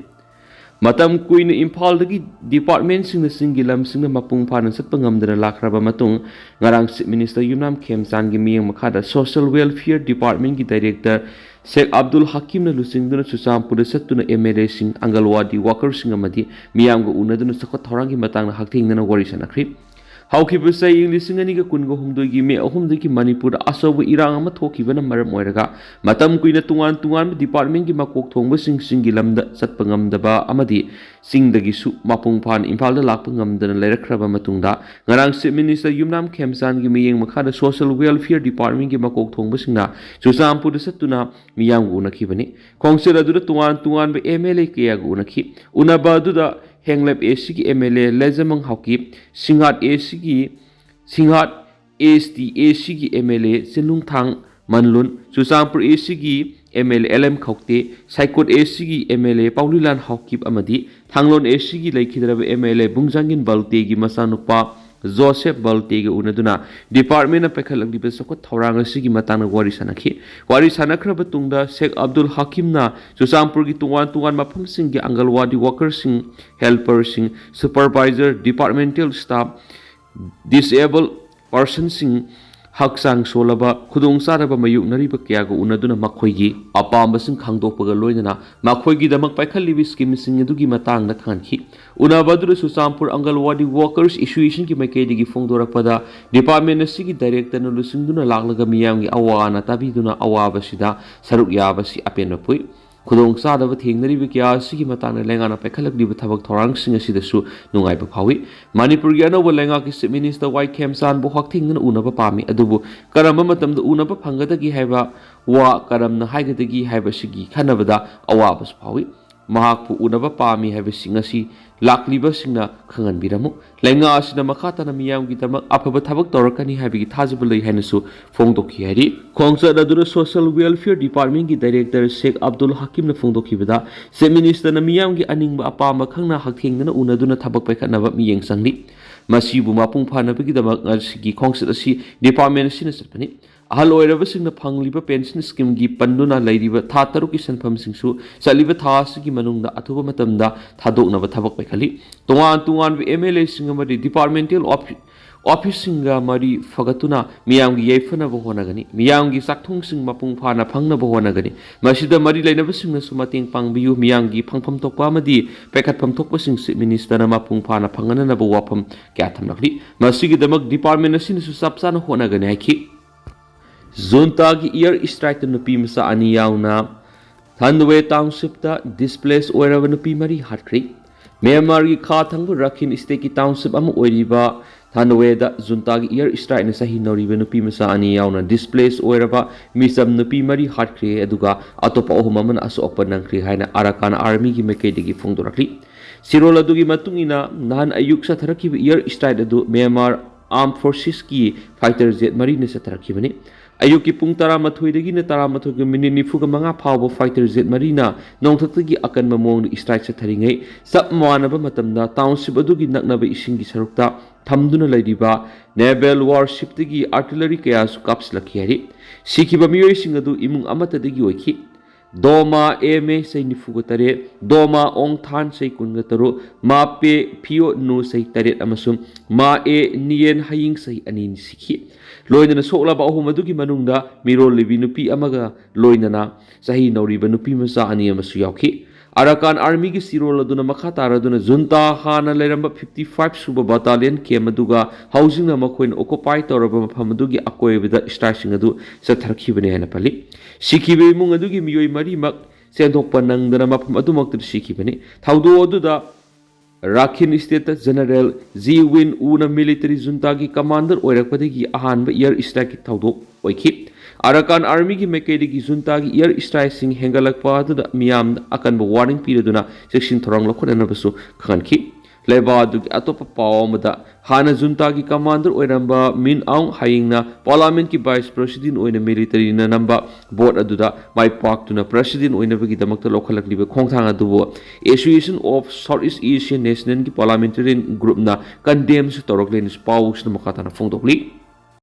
ꯃꯇꯝ ꯀꯨꯏꯅ ꯏꯝꯐꯥꯜꯗꯒꯤ department ꯁꯤꯡꯅ ꯆꯤꯡꯒꯤ ꯂꯝꯁꯤꯡꯗ ꯃꯄꯨꯡ ꯐꯥꯅ ꯆꯠꯄ ꯉꯝꯗꯅ ꯂꯥꯛꯈ꯭ꯔꯕ ꯃꯇꯨꯡ, ꯉꯔꯥꯡ Chief Minister ꯌꯨꯝꯅꯥꯝ ꯈꯦꯝꯆꯥꯟꯒꯤ ꯃꯤꯠꯌꯦꯡ ꯃꯈꯥꯗ Social Welfare Department ꯀꯤ Director ꯁꯦꯈ ꯑꯕꯗꯨꯜ ꯍꯀꯤꯝꯅ ꯂꯨꯆꯤꯡꯗꯨꯅ ꯆꯨꯔꯆꯥꯟꯄꯨꯔꯗ ꯆꯠꯇꯨꯅ ꯑꯦꯝ ꯑꯦꯜ ꯑꯦꯁꯤꯡ, ꯑꯪꯒꯜꯋꯥꯗꯤ worker ꯁꯤꯡ ꯑꯃꯗꯤ ꯃꯤꯌꯥꯝꯒ ꯎꯅꯗꯨꯅ ꯆꯥꯎꯈꯠ ꯊꯧꯔꯥꯡꯒꯤ ꯃꯇꯥꯡꯗ ꯍꯛꯊꯦꯡꯅꯅ ꯋꯥꯔꯤ ꯁꯥꯟꯅꯈ꯭ꯔꯤ꯫ ꯍꯧꯈꯤꯕ ꯆꯍꯤ ꯂꯤꯁꯤꯡ ꯑꯅꯤꯒ ꯀꯨꯟꯒ ꯍꯨꯝꯗꯣꯏꯒꯤ ꯃꯦ ꯑꯍꯨꯝꯗꯒꯤ ꯃꯅꯤꯄꯨꯔꯗ ꯑꯆꯧꯕ ꯏꯔꯥꯡ ꯑꯃ ꯊꯣꯛꯈꯤꯕꯅ ꯃꯔꯝ ꯑꯣꯏꯔꯒ, ꯃꯇꯝ ꯀꯨꯏꯅ ꯇꯣꯉꯥꯟ ꯇꯣꯉꯥꯟꯕ department ꯀꯤ ꯃꯀꯣꯛ ꯊꯣꯡꯕꯁꯤꯡ ꯆꯤꯡꯒꯤ ꯂꯝꯗ ꯆꯠꯄ ꯉꯝꯗꯕ ꯑꯃꯗꯤ ꯆꯤꯡꯗꯒꯤꯁꯨ ꯃꯄꯨꯡ ꯐꯥꯅ ꯏꯝꯐꯥꯜꯗ ꯂꯥꯛꯄ ꯉꯝꯗꯅ ꯂꯩꯔꯛꯈ꯭ꯔꯕ ꯃꯇꯨꯡꯗ, ꯉꯔꯥꯡ Chief Minister ꯌꯨꯝꯅꯥꯝ ꯈꯦꯝꯆꯥꯟꯒꯤ ꯃꯤꯠꯌꯦꯡ ꯃꯈꯥꯗ Social Welfare Department ꯀꯤ ꯃꯀꯣꯛ ꯊꯣꯡꯕꯁꯤꯡꯅ ꯆꯨꯔꯆꯥꯟꯄꯨꯔꯗ ꯆꯠꯇꯨꯅ ꯃꯤꯌꯥꯝꯒ ꯎꯅꯈꯤꯕꯅꯤ꯫ ꯈꯣꯡꯆꯠ ꯑꯗꯨꯗ ꯇꯣꯉꯥꯟ ꯇꯣꯉꯥꯟꯕ ꯑꯦꯝ ꯑꯦꯜ ꯑꯦ ꯀꯌꯥꯒ ꯎꯅꯈꯤ꯫ ꯎꯅꯕ ꯑꯗꯨꯗ ꯍꯦꯡꯂꯦꯞ ꯑꯦ ꯁꯤ ꯒꯤ M L A Letzamang Haokip, Singhat A C ꯒꯤ, Singhat S T A C ꯒꯤ M L A Chinlunthang Manlun, Churachandpur A C ꯒꯤ M L A L M Khaute, Saikot A C ꯒꯤ M L A Paolienlal Haokip ꯑꯃꯗꯤ ꯊꯥꯡꯂꯣꯟ ꯑꯦ ꯁꯤ ꯒꯤ ꯂꯩꯈꯤꯗ꯭ꯔꯕ ꯑꯦꯝ ꯑꯦꯜ ꯑꯦ ꯕꯨꯡꯖꯥꯡꯒꯤꯟ ꯕꯜꯇꯦꯒꯤ ꯃꯆꯥꯅꯨꯄꯥ ꯖꯣꯁꯦꯐ ꯕꯜꯇꯦꯒ ꯎꯅꯗꯨꯅ department ꯅ ꯄꯥꯏꯈꯠꯂꯛꯂꯤꯕ ꯆꯥꯎꯈꯠ ꯊꯧꯔꯥꯡ ꯑꯁꯤꯒꯤ ꯃꯇꯥꯡꯗ ꯋꯥꯔꯤ ꯁꯥꯟꯅꯈꯤ꯫ ꯋꯥꯔꯤ ꯁꯥꯟꯅꯈ꯭ꯔꯕ ꯇꯨꯡꯗ ꯁꯦꯈ ꯑꯕꯗꯨꯜ ꯍꯀꯤꯝꯅ ꯆꯨꯔꯆꯥꯟꯄꯨꯔꯒꯤ ꯇꯣꯉꯥꯟ ꯇꯣꯉꯥꯟꯕ ꯃꯐꯝꯁꯤꯡꯒꯤ ꯑꯪꯒꯜꯋꯥꯗꯤ worker ꯁꯤꯡ, helper ꯁꯤꯡ, supervisor, departmental staff, disabled person ꯁꯤꯡ, ꯍꯛꯆꯥꯡ ꯁꯣꯜꯂꯕ, ꯈꯨꯗꯣꯡꯆꯥꯗꯕ ꯃꯥꯌꯣꯛꯅꯔꯤꯕ ꯀꯌꯥꯒ ꯎꯅꯗꯨꯅ ꯃꯈꯣꯏꯒꯤ ꯑꯄꯥꯝꯕꯁꯤꯡ ꯈꯪꯗꯣꯛꯄꯒ ꯂꯣꯏꯅꯅ ꯃꯈꯣꯏꯒꯤꯗꯃꯛ ꯄꯥꯏꯈꯠꯂꯤꯕ scheme ꯁꯤꯡ ꯑꯗꯨꯒꯤ ꯃꯇꯥꯡꯗ ꯈꯪꯍꯟꯈꯤ꯫ ꯎꯅꯕ ꯑꯗꯨꯗ ꯆꯨꯔꯆꯥꯟꯄꯨꯔ ꯑꯪꯒꯜꯋꯥꯗꯤ workers association ꯒꯤ ꯃꯥꯏꯀꯩꯗꯒꯤ ꯐꯣꯡꯗꯣꯔꯛꯄꯗ, department ꯑꯁꯤꯒꯤ director ꯅ ꯂꯨꯆꯤꯡꯗꯨꯅ ꯂꯥꯛꯂꯒ ꯃꯤꯌꯥꯝꯒꯤ ꯑꯋꯥ ꯑꯅꯥ ꯇꯥꯕꯤꯗꯨꯅ ꯑꯋꯥꯕꯁꯤꯗ ꯁꯔꯨꯛ ꯌꯥꯕꯁꯤ ꯑꯄꯦꯟꯕ ꯄꯣꯛꯏ꯫ ꯈꯨꯗꯣꯡꯆꯥꯗꯕ ꯊꯦꯡꯅꯔꯤꯕ ꯀꯌꯥ ꯑꯁꯤꯒꯤ ꯃꯇꯥꯡꯗ ꯂꯩꯉꯥꯛꯅ ꯄꯥꯏꯈꯠꯂꯛꯂꯤꯕ ꯊꯕꯛ ꯊꯧꯔꯥꯡꯁꯤꯡ ꯑꯁꯤꯗꯁꯨ ꯅꯨꯡꯉꯥꯏꯕ ꯐꯥꯎꯏ꯫ ꯃꯅꯤꯄꯨꯔꯒꯤ ꯑꯅꯧꯕ ꯂꯩꯉꯥꯛꯀꯤ Chief Minister ꯋꯥꯏ ꯈꯦꯝꯆꯥꯟꯕꯨ ꯍꯛꯊꯦꯡꯅꯅ ꯎꯅꯕ ꯄꯥꯝꯃꯤ, ꯑꯗꯨꯕꯨ ꯀꯔꯝꯕ ꯃꯇꯝꯗ ꯎꯅꯕ ꯐꯪꯒꯗꯒꯦ ꯍꯥꯏꯕ ꯋꯥ ꯀꯔꯝꯅ ꯍꯥꯏꯒꯗꯒꯦ ꯍꯥꯏꯕꯁꯤꯒꯤ ꯈꯟꯅꯕꯗ ꯑꯋꯥꯕꯁꯨ ꯐꯥꯎꯏ꯫ ꯃꯍꯥꯛꯄꯨ ꯎꯅꯕ ꯄꯥꯝꯃꯤ ꯍꯥꯏꯕꯁꯤꯡ ꯑꯁꯤ ꯂꯥꯛꯂꯤꯕꯁꯤꯡꯅ ꯈꯪꯍꯟꯕꯤꯔꯝꯃꯨ꯫ ꯂꯩꯉꯥꯛ ꯑꯁꯤꯅ ꯃꯈꯥ ꯇꯥꯅ ꯃꯤꯌꯥꯝꯒꯤꯗꯃꯛ ꯑꯐꯕ ꯊꯕꯛ ꯇꯧꯔꯛꯀꯅꯤ ꯍꯥꯏꯕꯒꯤ ꯊꯥꯖꯕ ꯂꯩ ꯍꯥꯏꯅꯁꯨ ꯐꯣꯡꯗꯣꯛꯈꯤ ꯍꯥꯏꯔꯤ꯫ ꯈꯣꯡꯆꯠ ꯑꯗꯨꯗ Social Welfare Departmentꯀꯤ Director ꯁꯦꯈ ꯑꯕꯗꯨꯜ ꯍꯀꯤꯝꯅ ꯐꯣꯡꯗꯣꯛꯈꯤꯕꯗ, Chief Ministerꯅ ꯃꯤꯌꯥꯝꯒꯤ ꯑꯅꯤꯡꯕ ꯑꯄꯥꯝꯕ ꯈꯪꯅ ꯍꯛꯊꯦꯡꯅꯅ ꯎꯅꯗꯨꯅ ꯊꯕꯛ ꯄꯥꯏꯈꯠꯅꯕ ꯃꯤꯠꯌꯦꯡ ꯆꯪꯂꯤ꯫ ꯃꯁꯤꯕꯨ ꯃꯄꯨꯡ ꯐꯥꯅꯕꯒꯤꯗꯃꯛ ꯉꯁꯤꯒꯤ ꯈꯣꯡꯆꯠ ꯑꯁꯤ department ꯑꯁꯤꯅ ꯆꯠꯄꯅꯤ꯫ ꯑꯍꯜ ꯑꯣꯏꯔꯕꯁꯤꯡꯅ ꯐꯪꯂꯤꯕ pension schemeꯒꯤ ꯄꯟꯗꯨꯅ ꯂꯩꯔꯤꯕ ꯊꯥ ꯇꯔꯨꯛꯀꯤ ꯁꯦꯟꯐꯝꯁꯤꯡꯁꯨ ꯆꯠꯂꯤꯕ ꯊꯥ ꯑꯁꯤꯒꯤ ꯃꯅꯨꯡꯗ ꯑꯊꯨꯕ ꯃꯇꯝꯗ ꯊꯥꯗꯣꯛꯅꯕ ꯊꯕꯛ ꯄꯥꯏꯈꯠꯂꯤ꯫ ꯇꯣꯉꯥꯟ ꯇꯣꯉꯥꯟꯕ MLAꯁꯤꯡ ꯑꯃꯗꯤ departmental offi-, officeꯁꯤꯡꯒ ꯃꯔꯤ ꯐꯒꯠꯇꯨꯅ ꯃꯤꯌꯥꯝꯒꯤ ꯌꯥꯏꯐꯅꯕ ꯍꯣꯠꯅꯒꯅꯤ꯫ ꯃꯤꯌꯥꯝꯒꯤ ꯆꯥꯛꯊꯨꯡꯁꯤꯡ ꯃꯄꯨꯡ ꯐꯥꯅ ꯐꯪꯅꯕ ꯍꯣꯠꯅꯒꯅꯤ꯫ ꯃꯁꯤꯗ ꯃꯔꯤ ꯂꯩꯅꯕꯁꯤꯡꯅꯁꯨ ꯃꯇꯦꯡ ꯄꯥꯡꯕꯤꯌꯨ꯫ ꯃꯤꯌꯥꯝꯒꯤ ꯐꯪꯐꯝ ꯊꯣꯛꯄ ꯑꯃꯗꯤ ꯄꯥꯏꯈꯠꯐꯝ ꯊꯣꯛꯄꯁꯤꯡ Chief Ministerꯅ ꯃꯄꯨꯡ ꯐꯥꯅ ꯐꯪꯍꯟꯅꯅꯕ ꯋꯥꯐꯝ ꯀꯌꯥ ꯊꯝꯂꯛꯂꯤ꯫ ꯃꯁꯤꯒꯤꯗꯃꯛ department ꯑꯁꯤꯅꯁꯨ ꯆꯞ ꯆꯥꯅ ꯍꯣꯠꯅꯒꯅꯤ ꯍꯥꯏꯈꯤ꯫ Juntaꯒꯤ air strikeꯇ ꯅꯨꯄꯤ ꯃꯆꯥ ꯑꯅꯤ ꯌꯥꯎꯅ Thandawe townshipꯇ displace ꯑꯣꯏꯔꯕ ꯅꯨꯄꯤ ꯃꯔꯤ ꯍꯥꯠꯈ꯭ꯔꯦ꯫ ꯃ꯭ꯌꯥꯟꯃꯥꯔꯒꯤ ꯈꯥ ꯊꯪꯕ ꯔꯥꯈꯤꯟ stateꯀꯤ township ꯑꯃ ꯑꯣꯏꯔꯤꯕ Thandaweꯗ Juntaꯒꯤ air strikeꯅ ꯆꯍꯤ ꯅꯧꯔꯤꯕ ꯅꯨꯄꯤ ꯃꯆꯥ ꯑꯅꯤ ꯌꯥꯎꯅ displace ꯑꯣꯏꯔꯕ ꯃꯤꯆꯝ ꯅꯨꯄꯤ ꯃꯔꯤ ꯍꯥꯠꯈ꯭ꯔꯦ, ꯑꯗꯨꯒ ꯑꯇꯣꯞꯄ ꯑꯍꯨꯝ ꯑꯃꯅ ꯑꯁꯣꯛ ꯑꯄꯟ ꯅꯪꯈ꯭ꯔꯦ ꯍꯥꯏꯅ Arakan Armyꯒꯤ ꯃꯥꯏꯀꯩꯗꯒꯤ ꯐꯣꯡꯗꯣꯔꯛꯂꯤ꯫ ꯁꯤꯔꯣꯜ ꯑꯗꯨꯒꯤ ꯃꯇꯨꯡ ꯏꯟꯅ, ꯅꯍꯥꯟ ꯑꯌꯨꯛ ꯆꯠꯊꯔꯛꯈꯤꯕ air strike ꯑꯗꯨ Myanmar Armed Forcesꯀꯤ fighter jet ꯃꯔꯤꯅ ꯆꯠꯊꯔꯛꯈꯤꯕꯅꯤ꯫ ꯑꯌꯨꯛꯀꯤ ꯄꯨꯡ ꯇꯔꯥꯃꯥꯊꯣꯏꯗꯒꯤꯅ ꯇꯔꯥꯃꯥꯊꯣꯏꯒ minute ꯅꯤꯐꯨꯒ ꯃꯉꯥ ꯐꯥꯎꯕ fighter jet ꯃꯔꯤꯅ ꯅꯣꯡꯊꯛꯇꯒꯤ ꯑꯀꯟꯕ ꯃꯑꯣꯡꯗ strike ꯆꯠꯊꯔꯤꯉꯩ, ꯆꯞ ꯃꯥꯟꯅꯕ ꯃꯇꯝꯗ township ꯑꯗꯨꯒꯤ ꯅꯛꯅꯕ ꯏꯁꯤꯡꯒꯤ ꯁꯔꯨꯛꯇ ꯊꯝꯗꯨꯅ ꯂꯩꯔꯤꯕ naval warshipꯇꯒꯤ artillery ꯀꯌꯥꯁꯨ ꯀꯥꯞꯁꯤꯜꯂꯛꯈꯤ ꯍꯥꯏꯔꯤ꯫ ꯁꯤꯈꯤꯕ ꯃꯤꯑꯣꯏꯁꯤꯡ ꯑꯗꯨ ꯏꯃꯨꯡ ꯑꯃꯠꯇꯗꯒꯤ ꯑꯣꯏꯈꯤ꯫ ꯗꯣꯃꯥ ꯑꯦꯝ ꯑꯦ, ꯆꯍꯤ ꯅꯤꯐꯨꯒ ꯇꯔꯦꯠ, ꯗꯣꯃꯥ ꯑꯣꯡ ꯊꯥꯟ, ꯆꯍꯤ ꯀꯨꯟꯒ ꯇꯔꯨꯛ, ꯃꯥ ꯄꯦ ꯐꯤꯑꯣ ꯅꯨ, ꯆꯍꯤ ꯇꯔꯦꯠ, ꯑꯃꯁꯨꯡ ꯃꯥ ꯑꯦ ꯅꯤꯌꯦꯟ ꯍꯌꯤꯡ, ꯆꯍꯤ ꯑꯅꯤꯅꯤ ꯁꯤꯈꯤ꯫ ꯂꯣꯏꯅꯅ ꯁꯣꯛꯂꯕ ꯑꯍꯨꯝ ꯑꯗꯨꯒꯤ ꯃꯅꯨꯡꯗ ꯃꯤꯔꯣꯜꯂꯤꯕꯤ ꯅꯨꯄꯤ ꯑꯃꯒ ꯂꯣꯏꯅꯅ ꯆꯍꯤ ꯅꯧꯔꯤꯕ ꯅꯨꯄꯤ ꯃꯆꯥ ꯑꯅꯤ ꯑꯃꯁꯨ ꯌꯥꯎꯈꯤ꯫ Arakan Armyꯒꯤ ꯁꯤꯔꯣꯜ ꯑꯗꯨꯅ ꯃꯈꯥ ꯇꯥꯔꯗꯨꯅ, Junta ꯍꯥꯟꯅ ꯂꯩꯔꯝꯕ fifty five ꯁꯨꯕ battalion camp ꯑꯗꯨꯒ ꯍꯧꯖꯤꯛꯅ ꯃꯈꯣꯏꯅ occupy ꯇꯧꯔꯕ ꯃꯐꯝ ꯑꯗꯨꯒꯤ ꯑꯀꯣꯏꯕꯗ strikeꯁꯤꯡ ꯑꯗꯨ ꯆꯠꯊꯔꯛꯈꯤꯕꯅꯤ ꯍꯥꯏꯅ ꯄꯜꯂꯤ꯫ ꯁꯤꯈꯤꯕ ꯏꯃꯨꯡ ꯑꯗꯨꯒꯤ ꯃꯤꯑꯣꯏ ꯃꯔꯤꯃꯛ ꯁꯦꯟꯗꯣꯛꯄ ꯅꯪꯗꯅ ꯃꯐꯝ ꯑꯗꯨꯃꯛꯇꯗ ꯁꯤꯈꯤꯕꯅꯤ꯫ ꯊꯧꯗꯣꯛ ꯑꯗꯨꯗ ꯔꯥꯈꯤꯟ stateꯇ General Ji Win Wooꯅ military juntaꯒꯤ commander ꯑꯣꯏꯔꯛꯄꯗꯒꯤ ꯑꯍꯥꯟꯕ air strikeꯀꯤ ꯊꯧꯗꯣꯛ ꯑꯣꯏꯈꯤ꯫ ꯑꯔꯥꯀꯥꯟ ꯑꯥꯔꯃꯤꯒꯤ ꯃꯥꯏꯀꯩꯗꯒꯤ ꯖꯨꯟꯇꯥꯒꯤ ꯏꯌꯔ ꯏꯁꯇ꯭ꯔꯥꯏꯛꯁꯤꯡ ꯍꯦꯟꯒꯠꯂꯛꯄ ꯑꯗꯨꯗ ꯃꯤꯌꯥꯝꯗ ꯑꯀꯟꯕ ꯋꯥꯔꯅꯤꯡ ꯄꯤꯔꯗꯨꯅ ꯆꯦꯛꯁꯤꯟ ꯊꯧꯔꯥꯡ ꯂꯧꯈꯠꯅꯅꯕꯁꯨ ꯈꯪꯍꯟꯈꯤ꯫ ꯂꯩꯕꯥꯛ ꯑꯗꯨꯒꯤ ꯑꯇꯣꯞꯄ ꯄꯥꯎ ꯑꯃꯗ, ꯍꯥꯟꯅ ꯖꯨꯟꯇꯥꯒꯤ ꯀꯃꯥꯟꯗꯔ ꯑꯣꯏꯔꯝꯕ ꯃꯤꯟ ꯑꯥꯎꯡ ꯍꯌꯤꯡꯅ ꯄꯥꯔꯂꯥꯃꯦꯟꯠꯀꯤ ꯚꯥꯏꯁ ꯄ꯭ꯔꯦꯁꯤꯗꯦꯟꯠ ꯑꯣꯏꯅ ꯃꯤꯂꯤꯇꯔꯤꯅ ꯅꯝꯕ ꯚꯣꯠ ꯑꯗꯨꯗ ꯃꯥꯏ ꯄꯥꯛꯇꯨꯅ ꯄ꯭ꯔꯦꯁꯤꯗꯦꯟꯠ ꯑꯣꯏꯅꯕꯒꯤꯗꯃꯛꯇ ꯂꯧꯈꯠꯂꯛꯂꯤꯕ ꯈꯣꯡꯊꯥꯡ ꯑꯗꯨꯕꯨ Association of South East Asian Nationalꯒꯤ ꯄꯥꯔꯂꯥꯃꯦꯟꯇꯔꯤꯌꯟ ꯒ꯭ꯔꯨꯞꯅ ꯀꯟꯗꯦꯝꯁꯨ ꯇꯧꯔꯛꯂꯦꯅꯁꯨ ꯄꯥꯎꯁꯤꯅ ꯃꯈꯥ ꯇꯥꯅ ꯐꯣꯡꯗꯣꯛꯂꯤ꯫